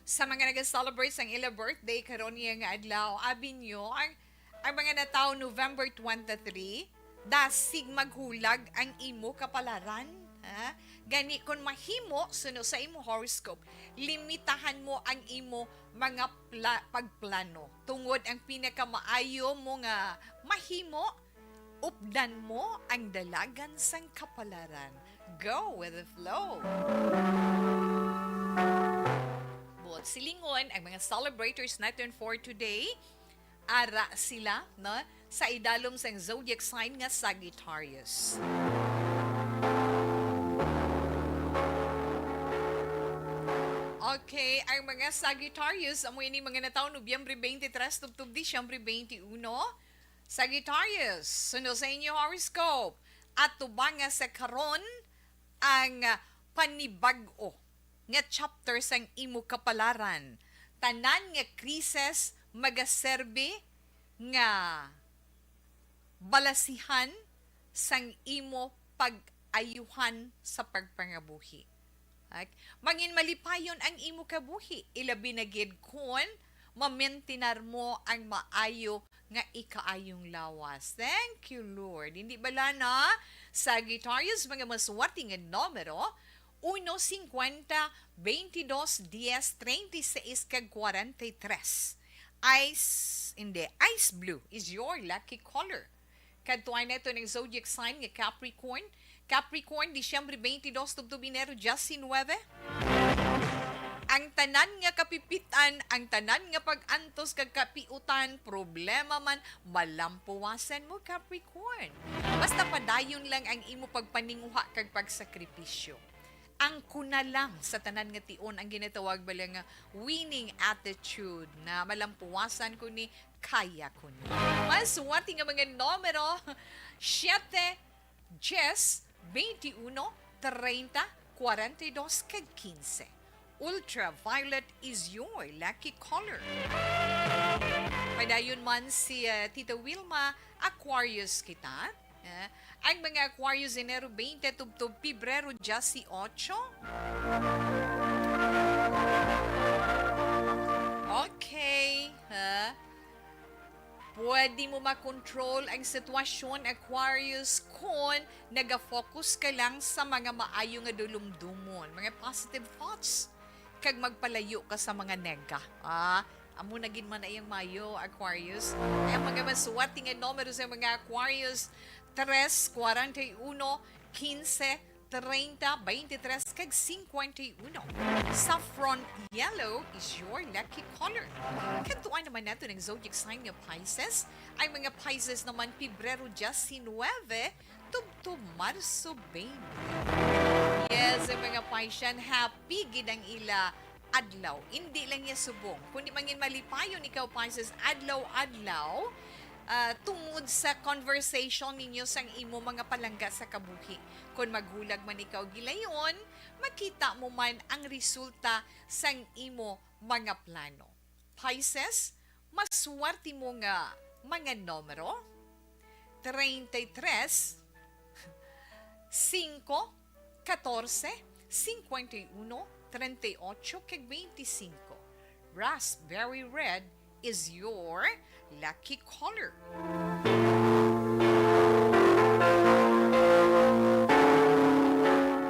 Sa mga nag-celebrate sang ila birthday karon niya nga adlaw, abi nyo, ang, ang mga natawo November twenty-three, dasig maghulag ang imo kapalaran. Ha? Gani, kung mahimo, suno sa imo horoscope, limitahan mo ang imo mga pla-, pagplano. Tungod ang pinakamaayo mo nga mahimo, updan mo ang dalagan sang kapalaran. Go with the flow. Bo, Silingon, ang mga celebrators naton for today, ara sila, no, sa idalom sang zodiac sign nga Sagittarius. Okay, ang mga Sagittarius, amo ini mga natawo Nobyembre twenty-three tubtob Disyembre twenty-one. Sagittarius, suno sa inyo horoscope, atubanga sa karon ang, ah, panibag-o nga chapter sang imo kapalaran. Tanan nga krisis magaserbi nga balasihan sang imo pag-ayuhan sa pagpangabuhi. Right? Mangin malipayon ang imo kabuhi, ilabi na gid kon mamentenar mo ang maayo nga ikaayong lawas. Thank you, Lord. Hindi bala na, Sagittarius, mga maswerte nga numero, uno, cincuenta, veintidós, diez, treinta y seis, kag kwarenta y tres. Ice, hindi, ice blue is your lucky color. Kadtuan naton ang zodiac sign nga Capricorn. Capricorn, Disyembre twenty-two tubtob Enero diecinuebe. Ang tanan nga kapipit-an, ang tanan nga pag-antos kag kapiutan, problema man, malampuwasan mo, Capricorn. Basta padayon lang ang imo pagpaninguha kag pagsakripisyo. Ang kuna lang sa tanan nga tion ang ginatawag bala nga winning attitude na malampuwasan ko ni, kaya ko ni. Mas swerte nga mga numero, siete, diez, veintiuno, treinta, kwarenta y dos, kag quince. Ultraviolet is your lucky color. Padayon man si, ah, Tita Wilma, Aquarius kita. Ah, ang mga Aquarius, Enero twenty tubtob Pebrero dieciocho. Okay, ha? Pwede mo makontrol ang sitwasyon, Aquarius, kon nagafocus ka lang sa mga maayo nga dulumdomon, mga positive thoughts, kag magpalayo ka sa mga nega. Ah, amo na gid man ay ang maayo, Aquarius. Ay ang mga maswerte nga numero sa mga Aquarius, tres, kwarenta y uno, quince, treinta, veintitrés, kag cincuenta y uno. Saffron yellow is your lucky color. Kadtuan naman naton ang zodiac sign nga Pisces. Ang mga Pisces naman, Pebrero diecinuebe tubtob Marso twenty. Yes, ang mga Piscean, happy gid ang ila adlaw. Indi lang niya subong, kundi mangin malipayon ikaw, Pisces, adlaw-adlaw, ah, tungod sa conversation ninyo sang imo mga palangga sa kabuhi. Kon maghulag man ikaw gilayon, makita mo man ang resulta sang imo mga plano. Pisces, maswerte mo nga mga numero, treinta y tres, cinco, catorce, cincuenta y uno, treinta y ocho, kag veinticinco. Raspberry red is your lucky color.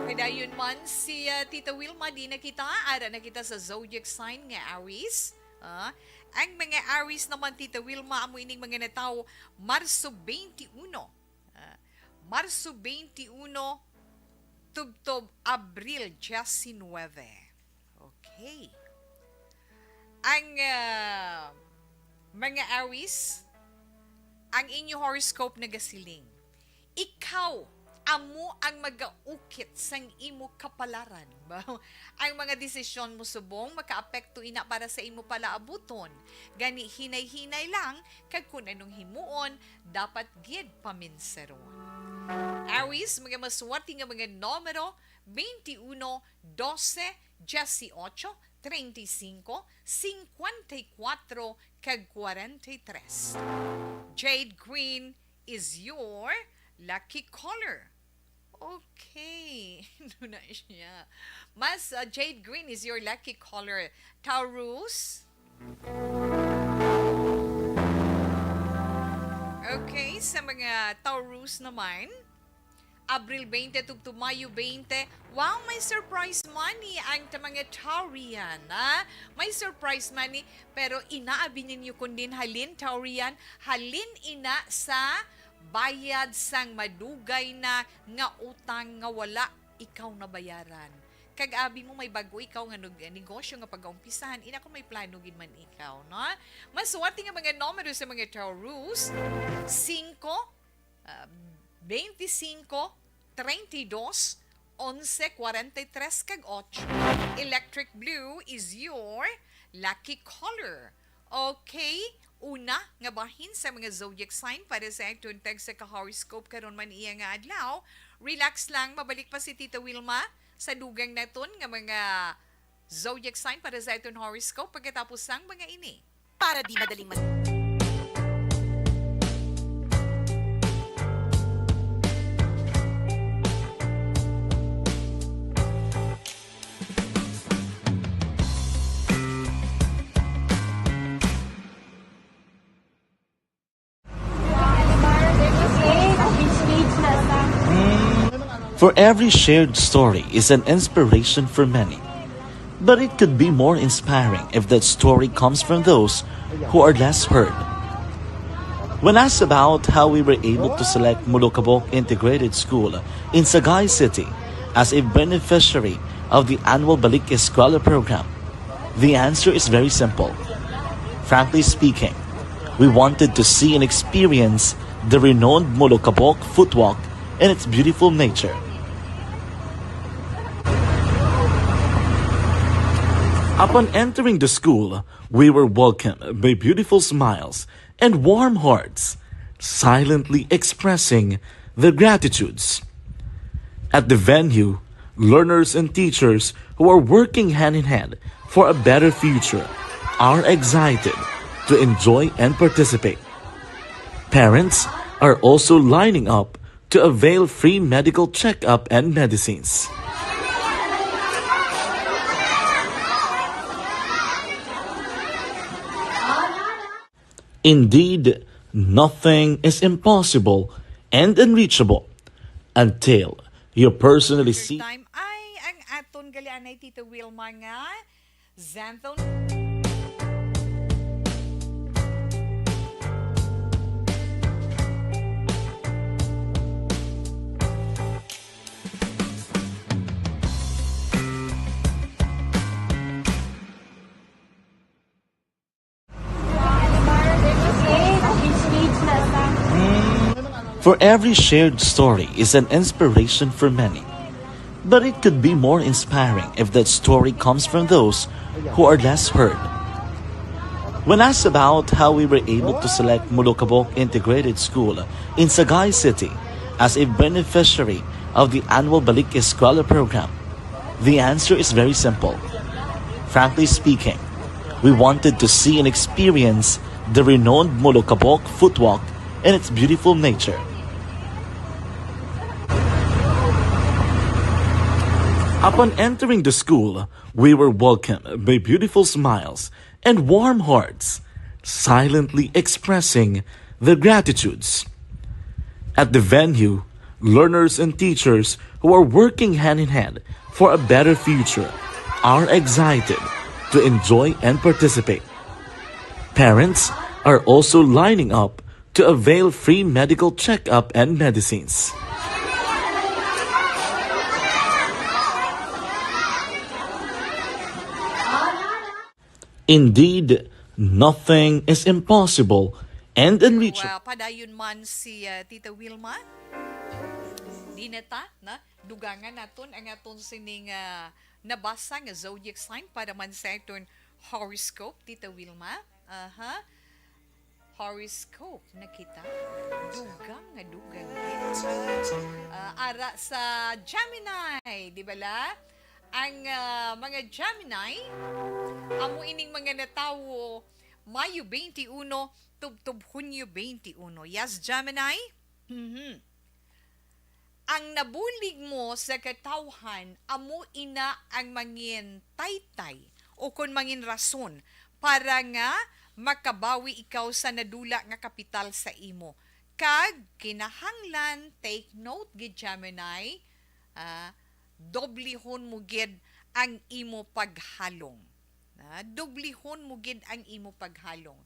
Padayon man si, ah, Tita Wilma, di na kita, ara na kita sa zodiac sign nga Aries. Ah, ang mga Aries naman, Tita Wilma, amo ining mga natawo Marso twenty-one. Ah, Marso twenty-one tubtob Abril diecinuebe. Okay. Ang, ah, mga Aries, ang inyo horoscope nagasiling, ikaw amo ang magaukit sang imo kapalaran. Ang mga desisyon mo subong makaapekto ina para sa imo palaabuton. Gani, hinay-hinay lang, kag kun anong himuon, dapat gid paminsaron. Aries, mga maswerte nga mga numero, twenty-one, doce, dieciocho, treinta y cinco, cincuenta y cuatro, kag kwarenta y tres. Jade green is your lucky color. Okay. Ano na siya? Mas, uh, jade green is your lucky color. Taurus. Okay, sa mga Taurus naman, Abril twenty tubtob Mayo twenty. Wow, may surprise money ang ta mga Taurian, ha? May surprise money, pero inaabi ninyo kundin halin, Taurian, halin ina sa bayad sang madugay na nga utang nga wala ikaw nabayaran. kag abi mo may bag-o ikaw nga neg-, negosyo nga pagaumpisahan, ina kon may plano gid man ikaw, no? Masuwat nga mga numero sa mga Taurus, singko, ah, bente singko, treinta y dos, onse, kwarenta y tres, kag ocho. Electric blue is your lucky color. Okay, una nga bahin sa mga zodiac sign para sa aton tagsa ka horoscope karon man iya nga adlaw. Relax lang, mabalik pa si Tita Wilma sa dugang naton nga mga zodiac sign para sa aton horoscope pagkatapos sang mga ini. Para di madaling mas- For every shared story is an inspiration for many. But it could be more inspiring if that story comes from those who are less heard. When asked about how we were able to select Molokabok Integrated School in Sagay City as a beneficiary of the annual Balik Eskwela program, the answer is very simple. Frankly speaking, we wanted to see and experience the renowned Molokabok footwalk and its beautiful nature. Upon entering the school, we were welcomed by beautiful smiles and warm hearts, silently expressing their gratitudes. At the venue, learners and teachers who are working hand in hand for a better future are excited to enjoy and participate. Parents are also lining up to avail free medical checkup and medicines. Indeed, nothing is impossible and unreachable until you personally see. Time ay ang aton galianay Tita Wilma nga Xanthone. For every shared story is an inspiration for many. But it could be more inspiring if that story comes from those who are less heard. When asked about how we were able to select Molokabok Integrated School in Sagay City as a beneficiary of the annual Balik Eskwela program, the answer is very simple. Frankly speaking, we wanted to see and experience the renowned Molokabok footwalk and its beautiful nature. Upon entering the school, we were welcomed by beautiful smiles and warm hearts, silently expressing their gratitudes. At the venue, learners and teachers who are working hand in hand for a better future are excited to enjoy and participate. Parents are also lining up to avail free medical checkup and medicines. Indeed, nothing is impossible and unreachable. Wow, padayon man si, uh, Tita Wilma. Di na ta, na, dugangan naton ang aton sining, uh, nabasa nga zodiac sign para man sa aton horoscope, Tita Wilma. Aha. Horoscope na kita. Dugang nga dugang, eh. Ah, ara sa Gemini, di bala? Ang, ah, mga Gemini, amo ining mga natawo Mayo twenty-one, tubtob Hunyo twenty-one. Yes, Gemini? Mhm. Ang nabulig mo sa katawhan amo ina ang mangin taytay o kon mangin rason para nga makabawi ikaw sa nadula nga kapital sa imo. Kag kinahanglan, take note gid, Gemini, ah, doblihon mo gid ang imo paghalong. Ah, doblihon mo gid ang imo paghalong.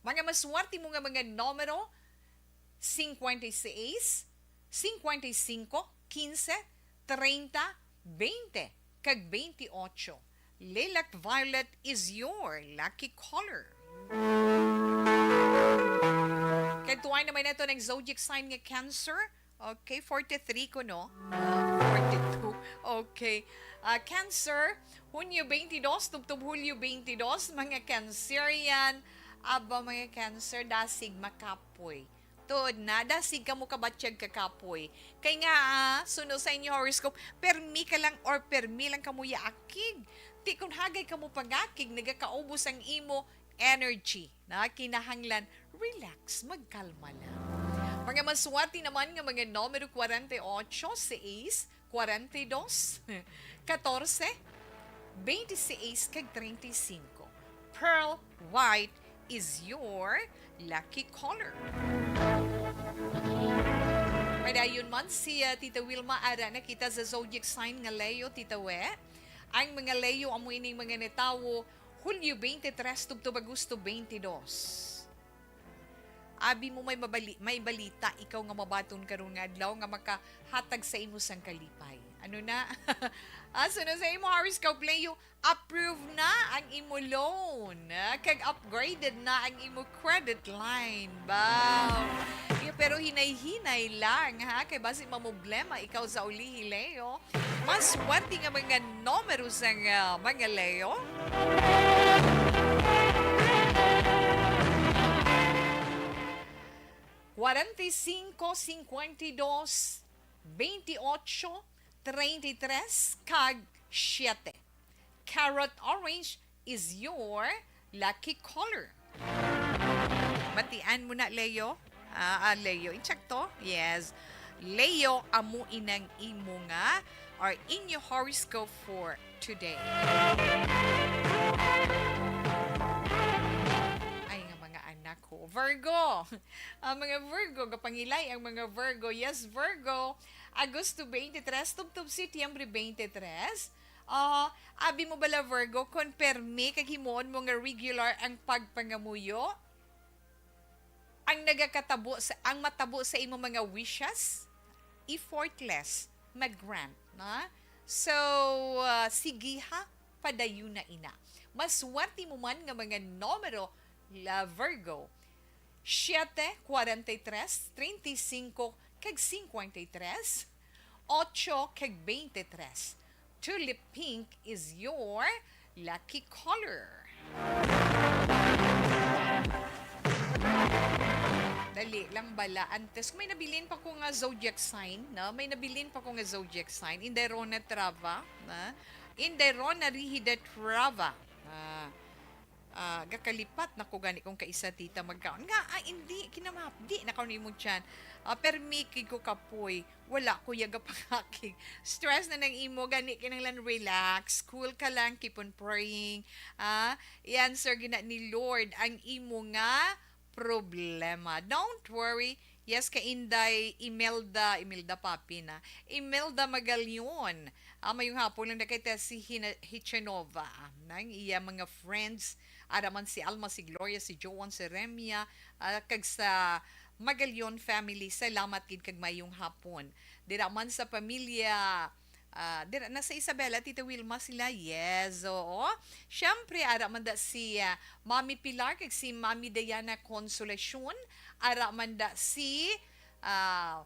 Mga maswerte mo nga mga numero, cincuenta y seis, cincuenta y cinco, quince, treinta, veinte. kag twenty-eight. Lilac violet is your lucky color. Kay tuway naman nato ang zodiac sign nga Cancer. Okay, forty-three ko, no? Ah, forty-two. Okay. Ah, Cancer, Hunyo twenty-two, tubtob Hulyo twenty-two, mga Cancerian. Aba, mga Cancer, dasig makapoy. Tuod na, dasig kamo kabatyag kakapoy. Kay nga, ah, suno sa inyo horoscope, permi ka lang or permi lang kamo yaakig. Ti kun hagay kamo pagakig, nagakaubos ang imo energy. Na kinahanglan, relax, magkalma lang. Mga maswerte naman nga mga numero forty-eight, sais, forty-dos, katorse, twenty-sais, kag treinta y cinco. Pearl white is your lucky color. Padayon man si, ah, Tita Wilma, ara na kita sa zodiac sign nga Leo, Tita We. Ang mga Leo amo ining mga natawo Hulyo twenty-three tubtob Agosto twenty-dos. Abi mo may mabali-, may balita ikaw nga mabaton karon nga adlaw nga makahatag sa imo sang kalipay. Ano na? Asa na sa imo horoscope, Leo? Approve na ang imo loan, ah, kag upgraded na ang imo credit line. Ba? Yeah, pero hinay-hinay lang, ha? Kay basi mamoblema ikaw sa ulihi, Leo. Mas swerte nga mga numero sang, ah, mga Leo. Forty-five, fifty-two, twenty-three, kag siyete. Carrot orange is your lucky color. Batian mo na, Leo. Ah, ah, Leo. Insakto? Yes. Leo, amo inang imo nga or inyo horoscope for today. Ay, nga mga anak ko. Virgo. Ang mga Virgo, gapangilay ang mga Virgo. Yes, Virgo. Agosto twenty-three, tubtob Setyembre twenty-three. Ah, abi mo bala, Virgo, kon permi kag himuon mo nga regular ang pagpangamuyo, ang nagakatabo sa, ang matabo sa imo mga wishes, effortless, mag-grant, na? So, ah, sige ha, padayon na ina. Maswerte mo man nga mga numero, la Virgo, siyete, kwarenta y tres, treinta y cinco, kag cincuenta y tres, ocho, kag twenty-tres. Tulip pink is your lucky color. Dali lang bala. Antes, may nabilin pa ko nga zodiac sign, no? May nabilin pa ko nga zodiac sign. Inday Rona Trava, na? Inday Rona Rihida Trava. Ah, ah, gakalipat na ko gani kung kaisa tita magkaon. Nga, ah, hindi, kinamahapdi na kaon imo tiyan. Ah, permi kay ko kapoy. Wala ko yaga pangakig. Stress na nang imo, gani kinahanglan relax. Cool ka lang, keep on praying. Ah, i-answer gina ni Lord ang imo nga problema. Don't worry. Yes, kay Inday Imelda, Imelda Papi na. Imelda Magalion. Ah, mayong hapon lang na kay si Hina-, Hichanova. Nang iya mga friends. Ara man si Alma, si Gloria, si Joan, si Remia, ah, kag sa Magalion family. Salamat gid kag mayong hapon. Dira man sa pamilya, ah, dira na sa Isabela, Tita Wilma sila. Yes, oo. Siyempre, ara man da si, ah, Mami Pilar kag si Mami Diana Consolacion. Ara man da si, ah,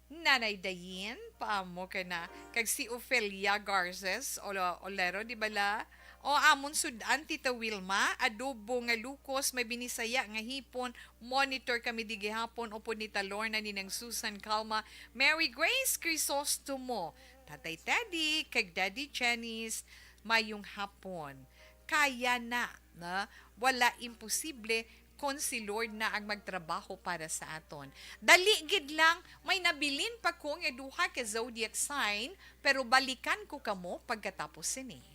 Nanay Dayin, paamo ka na. Kag si Ofelia Garces, Olo-, Olero, di bala? O amon sud-an, Tita Wilma, adobo nga lukos, may Binisaya nga hipon, monitor kami di gihapon, upod ni Talorna, Ninang Susan Calma, Mary Grace Crisostomo, Tatay Teddy, kag Daddy Janice, mayong hapon. Kaya na, na, wala imposible kon si Lord na ang magtrabaho para sa aton. Dali gid lang, may nabilin pa ko nga duha ka zodiac sign, pero balikan ko kamo pagkatapos sini.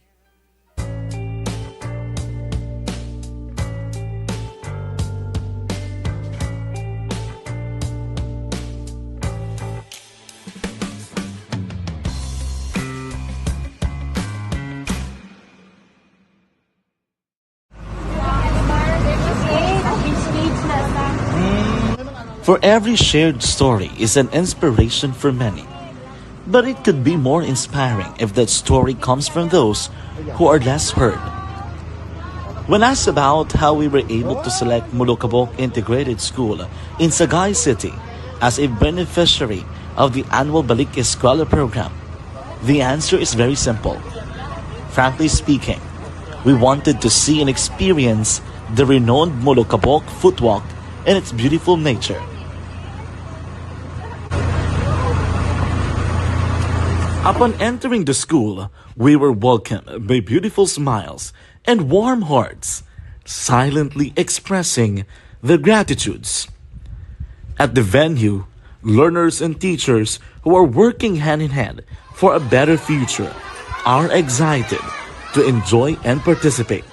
For every shared story is an inspiration for many. But it could be more inspiring if that story comes from those who are less heard. When asked about how we were able to select Molokabok Integrated School in Sagay City as a beneficiary of the annual Balik Eskwela program, the answer is very simple. Frankly speaking, we wanted to see and experience the renowned Molokabok footwalk and its beautiful nature. Upon entering the school, we were welcomed by beautiful smiles and warm hearts, silently expressing their gratitudes. At the venue, learners and teachers who are working hand in hand for a better future are excited to enjoy and participate.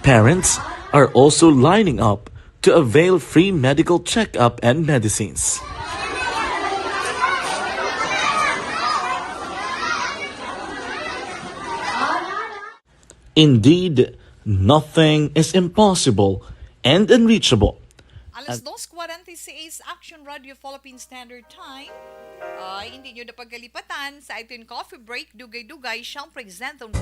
Parents are also lining up to avail free medical checkup and medicines. Indeed, nothing is impossible and unreachable. Alas dos forty-six, Action Radio Philippine Standard Time. Ay, hindi nyo na pagkalipatan sa aton coffee break, Dugay-Dugay, siyang presentong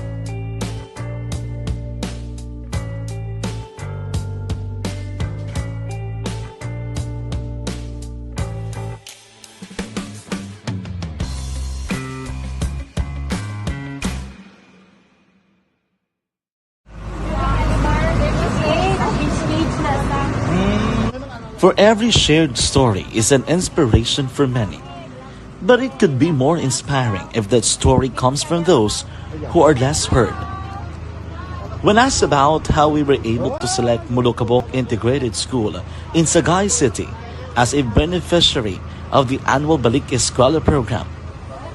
For every shared story is an inspiration for many. But it could be more inspiring if that story comes from those who are less heard. When asked about how we were able to select Molokabok Integrated School in Sagay City as a beneficiary of the annual Balik Eskwela program,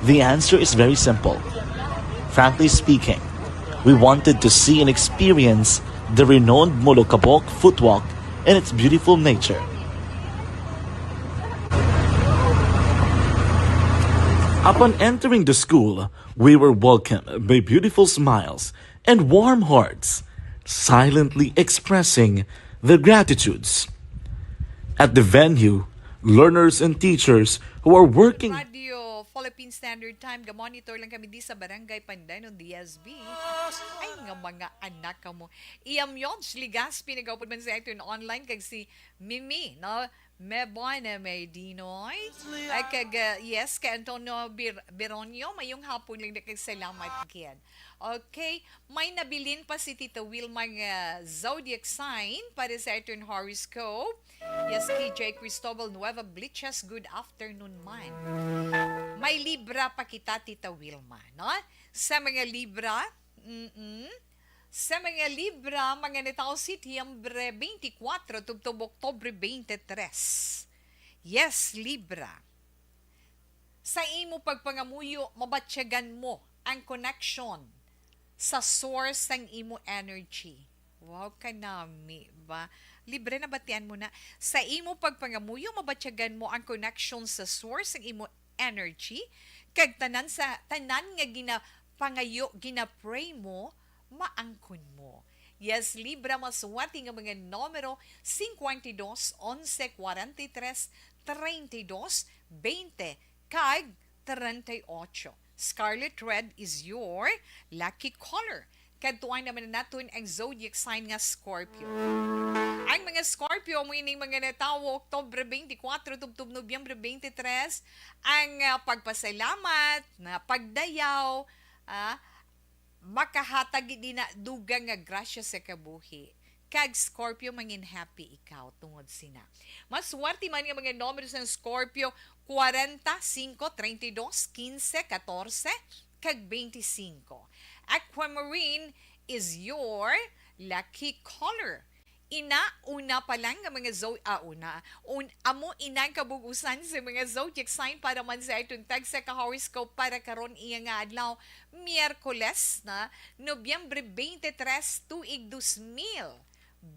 the answer is very simple. Frankly speaking, we wanted to see and experience the renowned Molokabok footwalk and its beautiful nature. Upon entering the school, we were welcomed by beautiful smiles and warm hearts, silently expressing their gratitudes. At the venue, learners and teachers who are working Radio Philippine Standard Time, ga-monitor lang kami di sa Barangay Pandanon, D S B. Ay, nga mga anak kamo. Iyam yon, Ligas, pinagaupod man sa aton online, kag si Mimi, no? Mebon, eh, may Dinoy. Ay, kag, uh, yes, kay Antonio Bir-, Bironio, mayong hapon lang na kag salamat gid. Okay, may nabilin pa si Tita Wilma nga zodiac sign para sa aton horoscope. Yes, K J Cristobal Nueva Bliches, good afternoon man. May Libra pa kita, Tita Wilma, no? Sa mga Libra, mm Sa mga Libra, mga natawo Setyembre twenty-four tubtob Oktubre twenty-three. Yes, Libra. Sa imo pagpangamuyo, mabatyagan mo ang connection sa source sang imo energy. Wow, kanami ba? Libra, nabatian mo na. Sa imo pagpangamuyo, mabatyagan mo ang connection sa source sang imo energy, kag tanan sa, tanan nga ginapangayo, ginapray mo, maangkon mo. Yes, Libra, maswerte nga mga numero, cincuenta y dos, once, cuarenta y tres, treinta y dos, veinte, kag treinta y ocho. Scarlet red is your lucky color. Kadtuan naman naton ang zodiac sign nga Scorpio. Ang mga Scorpio, amo ining mga natawo Oktubre twenty-four tubtob Nobyembre twenty-three, ang, ah, pagpasalamat, na pagdayaw, ah, makahatag gid ina dugang nga grasya sa kabuhi. Kag Scorpio, mangin happy ikaw tungod sina. Maswerte man nga mga numero sang Scorpio, kwarenta, singko, treinta y dos, quince, catorce, kag veinticinco. Aquamarine is your lucky color. Ina, una pa lang nga mga zo-, ah, una. Un-, amo ina ang kabug-usan sa mga zodiac sign para man sa aton tagsa ka horoscope para karon iya nga adlaw, Miyerkules na, Nobyembre twenty-three, tuig dos mil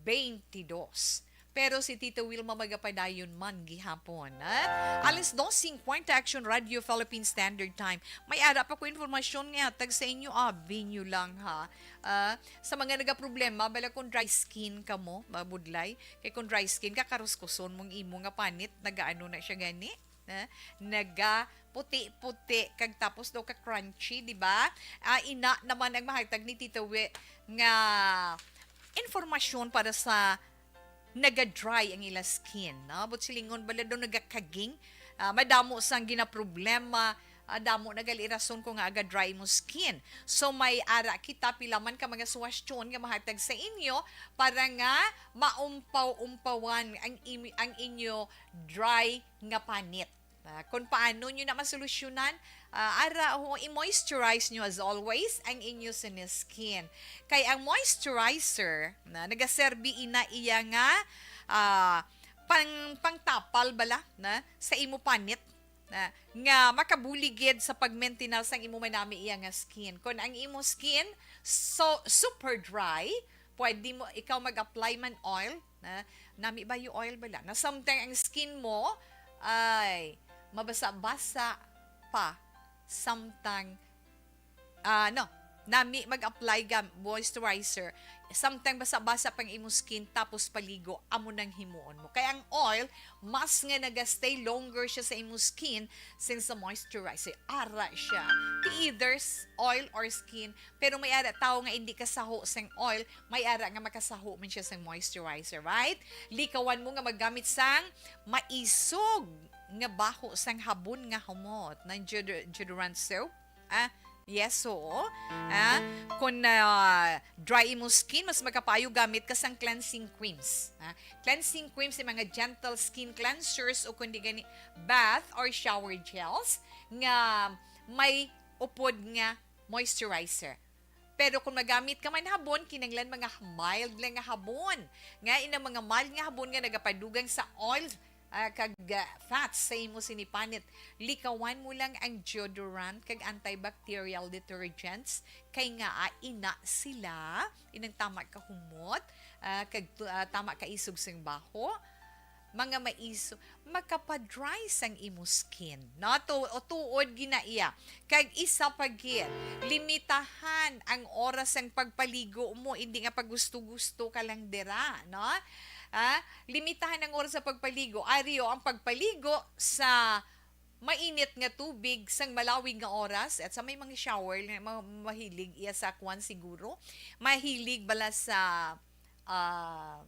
beintidos. Pero si Tita Wilma magapadayon man gihapon, ha? Alas dos cincuenta, Action Radio Philippine Standard Time. May ara pa ko informasyon nga hatag sa inyo, abi nyo lang, ha? Ah, sa mga nagaproblema, bala kung dry skin kamo, mabudlay. Kay kung dry skin ka, karuskuson mong imo nga panit, nagaano na siya gani. eh, naga puti-puti kag tapos daw ka crunchy, di ba? Ah, ina naman ang mahatag ni Tita Wi nga informasyon para sa naga-dry ang ila skin, no? But silingon bala daw nagakaging, ah, madamo sang ginaproblema, ah, damo na gali rason ko nga aga-dry mo skin. So may ara kita pila man ka mga suwestyon nga mahatag sa inyo para nga maumpaw-umpawan ang imi-, ang inyo dry nga panit. Ah, kung paano nyo na masolusyonan, ah, ara ho, i-moisturize nyo as always ang inyo sini skin. Kay ang moisturizer na nagaserbi ina iya nga ah, pang pangtapal bala na sa imo panit na nga makabulig gid sa pag-maintain sang imo manami iya nga skin. Kung ang imo skin so super dry, pwede mo ikaw mag-apply man oil na nami ba yung oil bala na samtang ang skin mo ay mabasa-basa pa samtang ah, no, nami mag-apply ga moisturizer samtang basa-basa pang imo skin tapos paligo, amo nang himuon mo. Kay ang oil, mas nga naga-stay longer siya sa imo skin since sa moisturizer. Ara siya. Ti either s- oil or skin, pero may ara tao nga hindi kasaho sang oil, may ara nga makasaho man siya sang moisturizer, right? Likawan mo nga magamit sang maisog nga baho sang habon nga humot, ng deodor- deodorant soap. Ah, yes, oo. Ah, kung ah, dry imo skin, mas makapayo gamit ka sang cleansing creams. Ah, cleansing creams, yung mga gentle skin cleansers o kundi gani bath or shower gels nga may upod nga moisturizer. Pero kung magamit ka man habon, kinanglan mga mild lang nga habon. Nga inang mga mild nga habon nga nagapadugang sa oil ah, kag ah, fats sa imo sinipanit. Likawan mo lang ang deodorant kag antibacterial detergents kay nga ah, ina sila inang tama ka humot ah, kag tu- ah, tama ka isog sing baho. Mga maiso, makapadry sang imo skin. No? Tu- o tuod gina iya. Kag isa pa gid, limitahan ang oras sang pagpaligo mo, hindi nga pagusto-gusto ka lang dira, no? Ah, limitahan ang oras sa pagpaligo. Ari o, ang pagpaligo sa mainit nga tubig sang malawig nga oras at sa may mga shower nga ma- mahilig iya sa kwan siguro. Mahilig bala sa ah,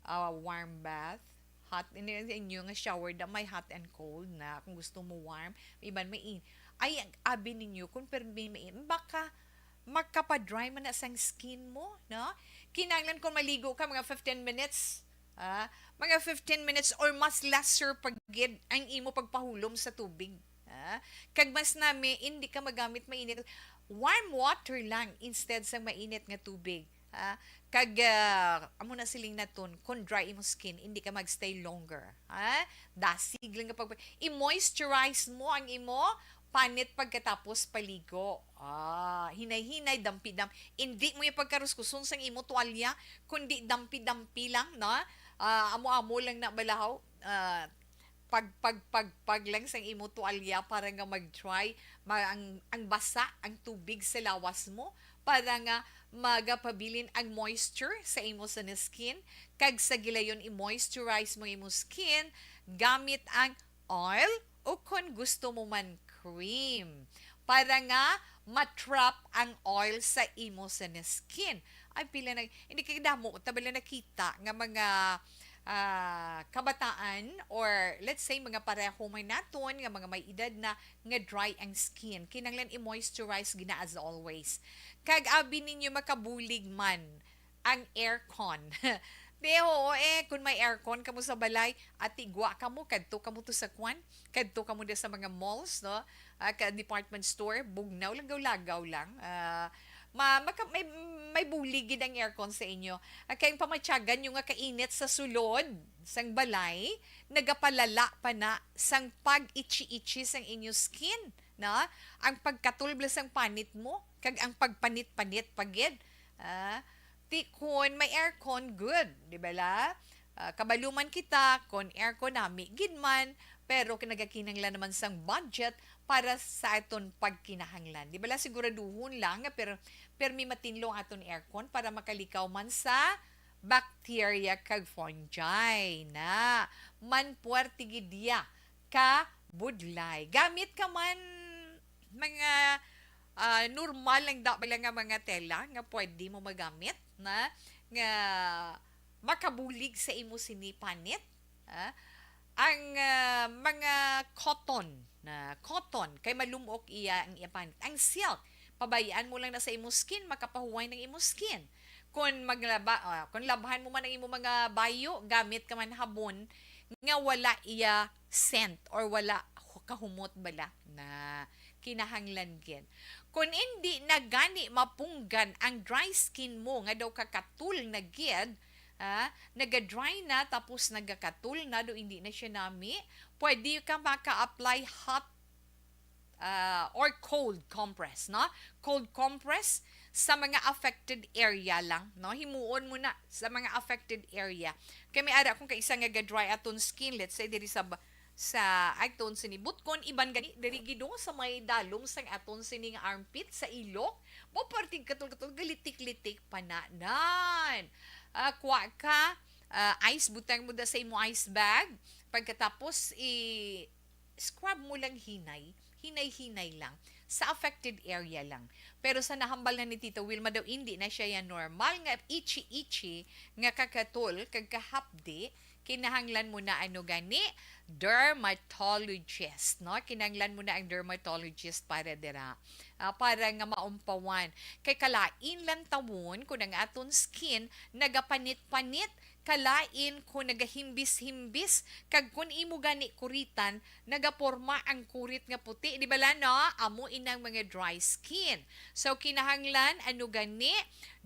ah, warm bath, hot, ini sa inyo nga shower da may hot and cold na kung gusto mo warm, iban may in. Ay, ang abi ninyo kung permi may in, baka makapadry man na sang skin mo, no? Kinahanglan kung maligo ka mga fifteen minutes, ah, mga fifteen minutes or mas lesser pa gid ang imo pagpahulom sa tubig. Ah, kag mas nami, hindi ka magamit mainit. Warm water lang instead sa mainit nga tubig. Ah, kag ah, amo na siling naton, kung dry imo skin, hindi ka magstay longer. Ah, dasig lang nga pag i-moisturize mo ang imo panit pagkatapos paligo. Ah, hinay-hinay, dampi-dampi. Hindi mo yung pagkaruskuson sang imo tuwalya, kundi dampi-dampi lang, no? Ah, amo-amo lang na balahaw. Ah, pag pag pag pag lang sang imo tuwalya para nga mag-dry ma- ang ang basa ang tubig sa lawas mo para nga magapabilin ang moisture sa imo sa skin kag sa gilayon i-moisturize mo imo skin gamit ang oil o kon gusto mo man cream para nga ma-trap ang oil sa imo sa skin. Ay pila na hindi kay damo ta bala nakita nga mga ah, kabataan or let's say mga pareho man naton nga mga may edad na nga dry ang skin, kinahanglan i-moisturize gina as always. Kag abi ninyo makabulig man ang aircon. Di, oo, eh, kung may aircon kamo sa balay, at igwa kamo, kadto kamo to sa kwan, kadto kamo da sa mga malls, no? Ah, ka department store, bugnaw, lagaw-lagaw lang. Ah, ma, maka, may, may bulig gid ang aircon sa inyo. Ah, kay ang pamatyagan nyo nga kainit sa sulod sang balay, nagapalala pa na sang pag-itchy-itchy sang inyo skin, no? Ang pagkatulbla sang panit mo, kag ang pagpanit-panit pa gid. Ah, ti kon may aircon, good, di ba la? Ah, kabalo man kita kon aircon nami gid man, pero nagakinahanglan naman sang budget para sa aton pagkinahanglan. Di ba la, siguraduhon lang nga per, permi matinlo ang aton aircon para makalikaw man sa bacteria kag fungi na. Man puwerte gid iya kabudlay. Gamit ka man mga, ah, normal lang da bala nga mga tela nga pwede mo magamit na nga makabulig sa imo sini panit, ah. Ang, ah, mga cotton, na cotton kay malumok iya ang iya panit. Ang silk, pabayaan mo lang na sa imo skin, makapahuway ng imo skin. Kung maglaba, ah, kung labhan mo man ang imo mga bayo, gamit ka man habon nga wala iya scent or wala hu-, kahumot bala na kinahanglan gid. Kung indi na gani mapunggan ang dry skin mo nga daw kakatul na gid, ah, naga-dry na tapos nagakatul na, do hindi na siya nami, pwede ka maka-apply hot, ah, or cold compress, no? Cold compress sa mga affected area lang, no? Himuon mo na sa mga affected area. Kay may ara kung kaisa nga ga-dry aton skin, let's say, diri sa ba-, sa aton sini butkon, iban gani diri gido sa may dalom sang aton sining armpit, sa ilok, mo parting katul-katul, galitik-litik pa na. Nan. Ah, kuha ka, ah, ice, butang mo da sa imo ice bag. Pagkatapos, i-scrub mo lang hinay. Hinay-hinay lang. Sa affected area lang. Pero sa nahambal na ni Tita Wilma daw, hindi na siya yan normal nga itchy-itchy nga kakatul kag kahapdi. Kinahanglan mo na ano gani? Dermatologist, no? Kinahanglan mo na ang dermatologist para dira. Ah, para nga maumpawan. Kay kalain lang tawon kung ang aton skin nagapanit-panit, kalain kung nagahimbis-himbis, kag kung imo gani kuritan, nagaporma ang kurit nga puti. Di bala, no? Amo inang mga dry skin. So, kinahanglan, ano gani?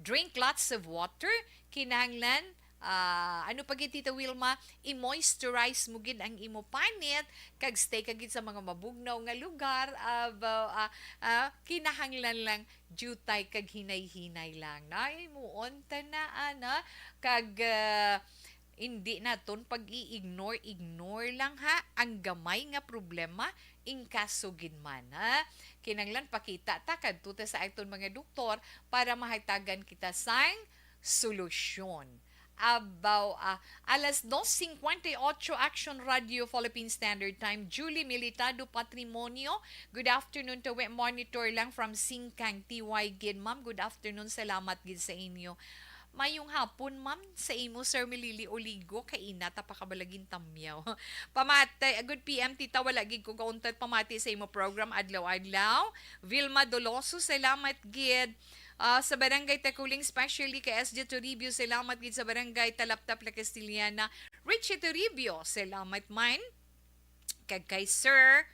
Drink lots of water. Kinahanglan, ah, ano pa gid, Tita Wilma? I-moisturize mo gid ang imo panit, kag stay ka gid sa mga mabugnaw nga lugar. Ah, ba, ah, ah, kinahanglan lang diutay kag hinay-hinay lang. Na, himuon ta na, ana. Kag, ah, hindi naton pag-i-ignore-ignore lang, ha, ang gamay nga problema, in kaso gid man, ha. Kinahanglan pakita ta kadto ta sa aton mga doktor para mahatagan kita sang solusyon. Abaw, ah, alas dos cincuenta y ocho, Action Radio Philippine Standard Time. Julie Militado Patrimonio, good afternoon, tawi, monitor lang from Singkang, T Y gid, ma'am. Good afternoon, salamat gid sa inyo. Mayong hapon, ma'am, sa imo, Sir Milili Oligo, kay ina ta pa kabalagin tamyaw. Pamati, good P M, tita, wala gid ko kauntat pamati sa imo program adlaw-adlaw. Vilma Doloso, salamat gid. Ah, sa Barangay Taculing, especially kay S J Toribio, salamat gid sa Barangay Talaptap, La Castellana. Richie Toribio, salamat man. Kag kay Sir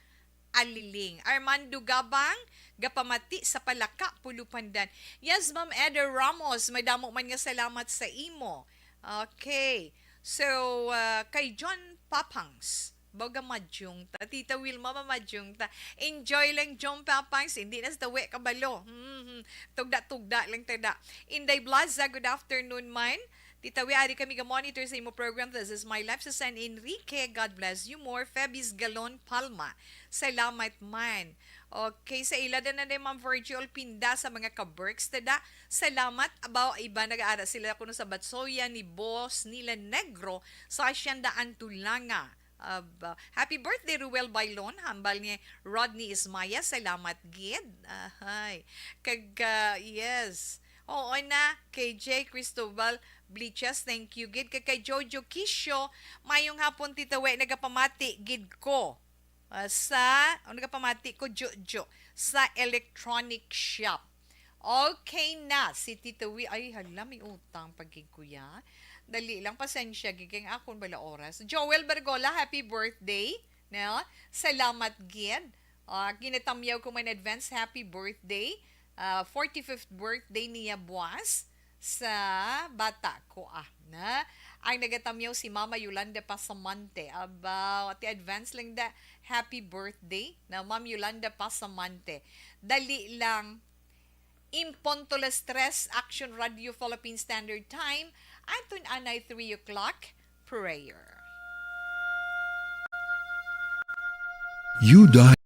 Aliling. Armando Gabang, gapamati sa Palaka, Pulupandan. Yes, Ma'am Eder Ramos, madamo man nga salamat sa imo. Okay. So, ah, kay John Papangs, baga madyong ta. Tita Wilma, mamadyong ta. Enjoy lang, John Papangs. Hindi na sa tawi kabalo. Hmm, tugda-tugda lang ta da. Inday Blaza, good afternoon man. Tita Wi, ari kami ga-monitor sa imo program. This is My Life sa San Enrique. God bless you more. Febis Galon Palma. Salamat man. Okay, sa ila da na ni Ma'am Virgil Pinda sa mga ka-Berks, tada. Salamat. Abaw, iba nag-aara sila kuno sa Batsoya ni Boss nila Negro sa Hacienda Antulanga. Aba, happy birthday, Ruel Bailon. Hambal ni Rodney Ismaya. Salamat gid. Ahay. Kag, ah, yes. Oo na, K J Cristobal Blichas, thank you gid. Kag kay Jojo Kisho, mayong hapon, Tita We, nagapamati gid ko. Ah, sa, ang nagapamati ko, Jojo, sa electronic shop. Okay na, si Tita We. Ay, hala, may utang pa gid, kuya. Dali lang, pasensya gid, kay ang akon bala oras. Joel Bergola, happy birthday. No? Salamat gid. Ah, ginatamyaw ko man advance, happy birthday. Ah, forty-fifth birthday niya buwas sa bata ko, ah, na. Ang nagatamyaw si Mama Yolanda Pasamante. Aba, ati advance lang da. Happy birthday na Ma'am Yolanda Pasamante. Dali lang. In punto las tres, Action Radio Philippine Standard Time, aton anay three o'clock prayer. You died,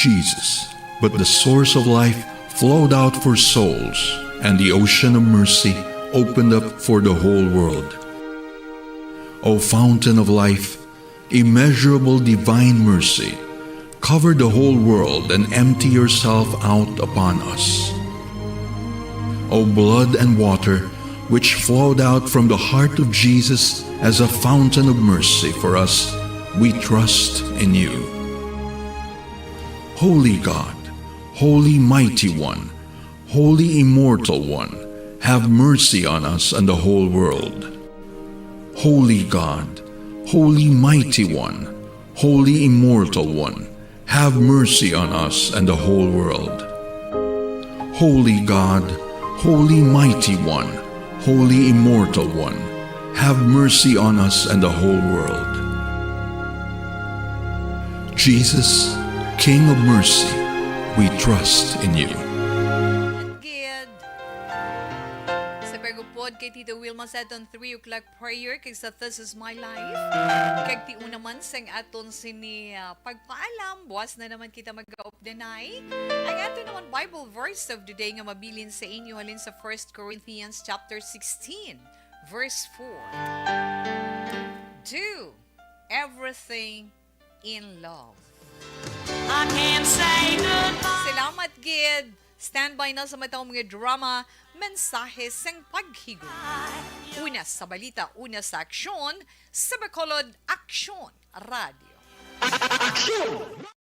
Jesus, but the source of life flowed out for souls, and the ocean of mercy opened up for the whole world. O fountain of life, Immeasurable divine mercy, cover the whole world and empty yourself out upon us. O blood and water, which flowed out from the heart of Jesus as a fountain of mercy for us, we trust in you. Holy God, Holy Mighty One, Holy Immortal One, have mercy on us and the whole world. Holy God, Holy Mighty One, Holy Immortal One, have mercy on us and the whole world. Holy God, Holy Mighty One, Holy Immortal One, have mercy on us and the whole world. Jesus, King of Mercy, we trust in you. Gid. Sa pagupod kay Tito Wilma sa aton three o'clock prayer kag sa This Is My Life. Kag tiuna man sang aton sini, ah, pagpaalam, buwas na naman kita mag-updanay. Ang aton naman Bible verse of the day nga mabilin sa inyo halin sa First Corinthians chapter sixteen, verse four. Do everything in love. I can't say goodbye. Salamat gid. Standby na sa matang mga drama, mensahe sang paghigugma. Una sa balita, una sa aksyon, sa Bacolod Aksyon Radio. Aksyon!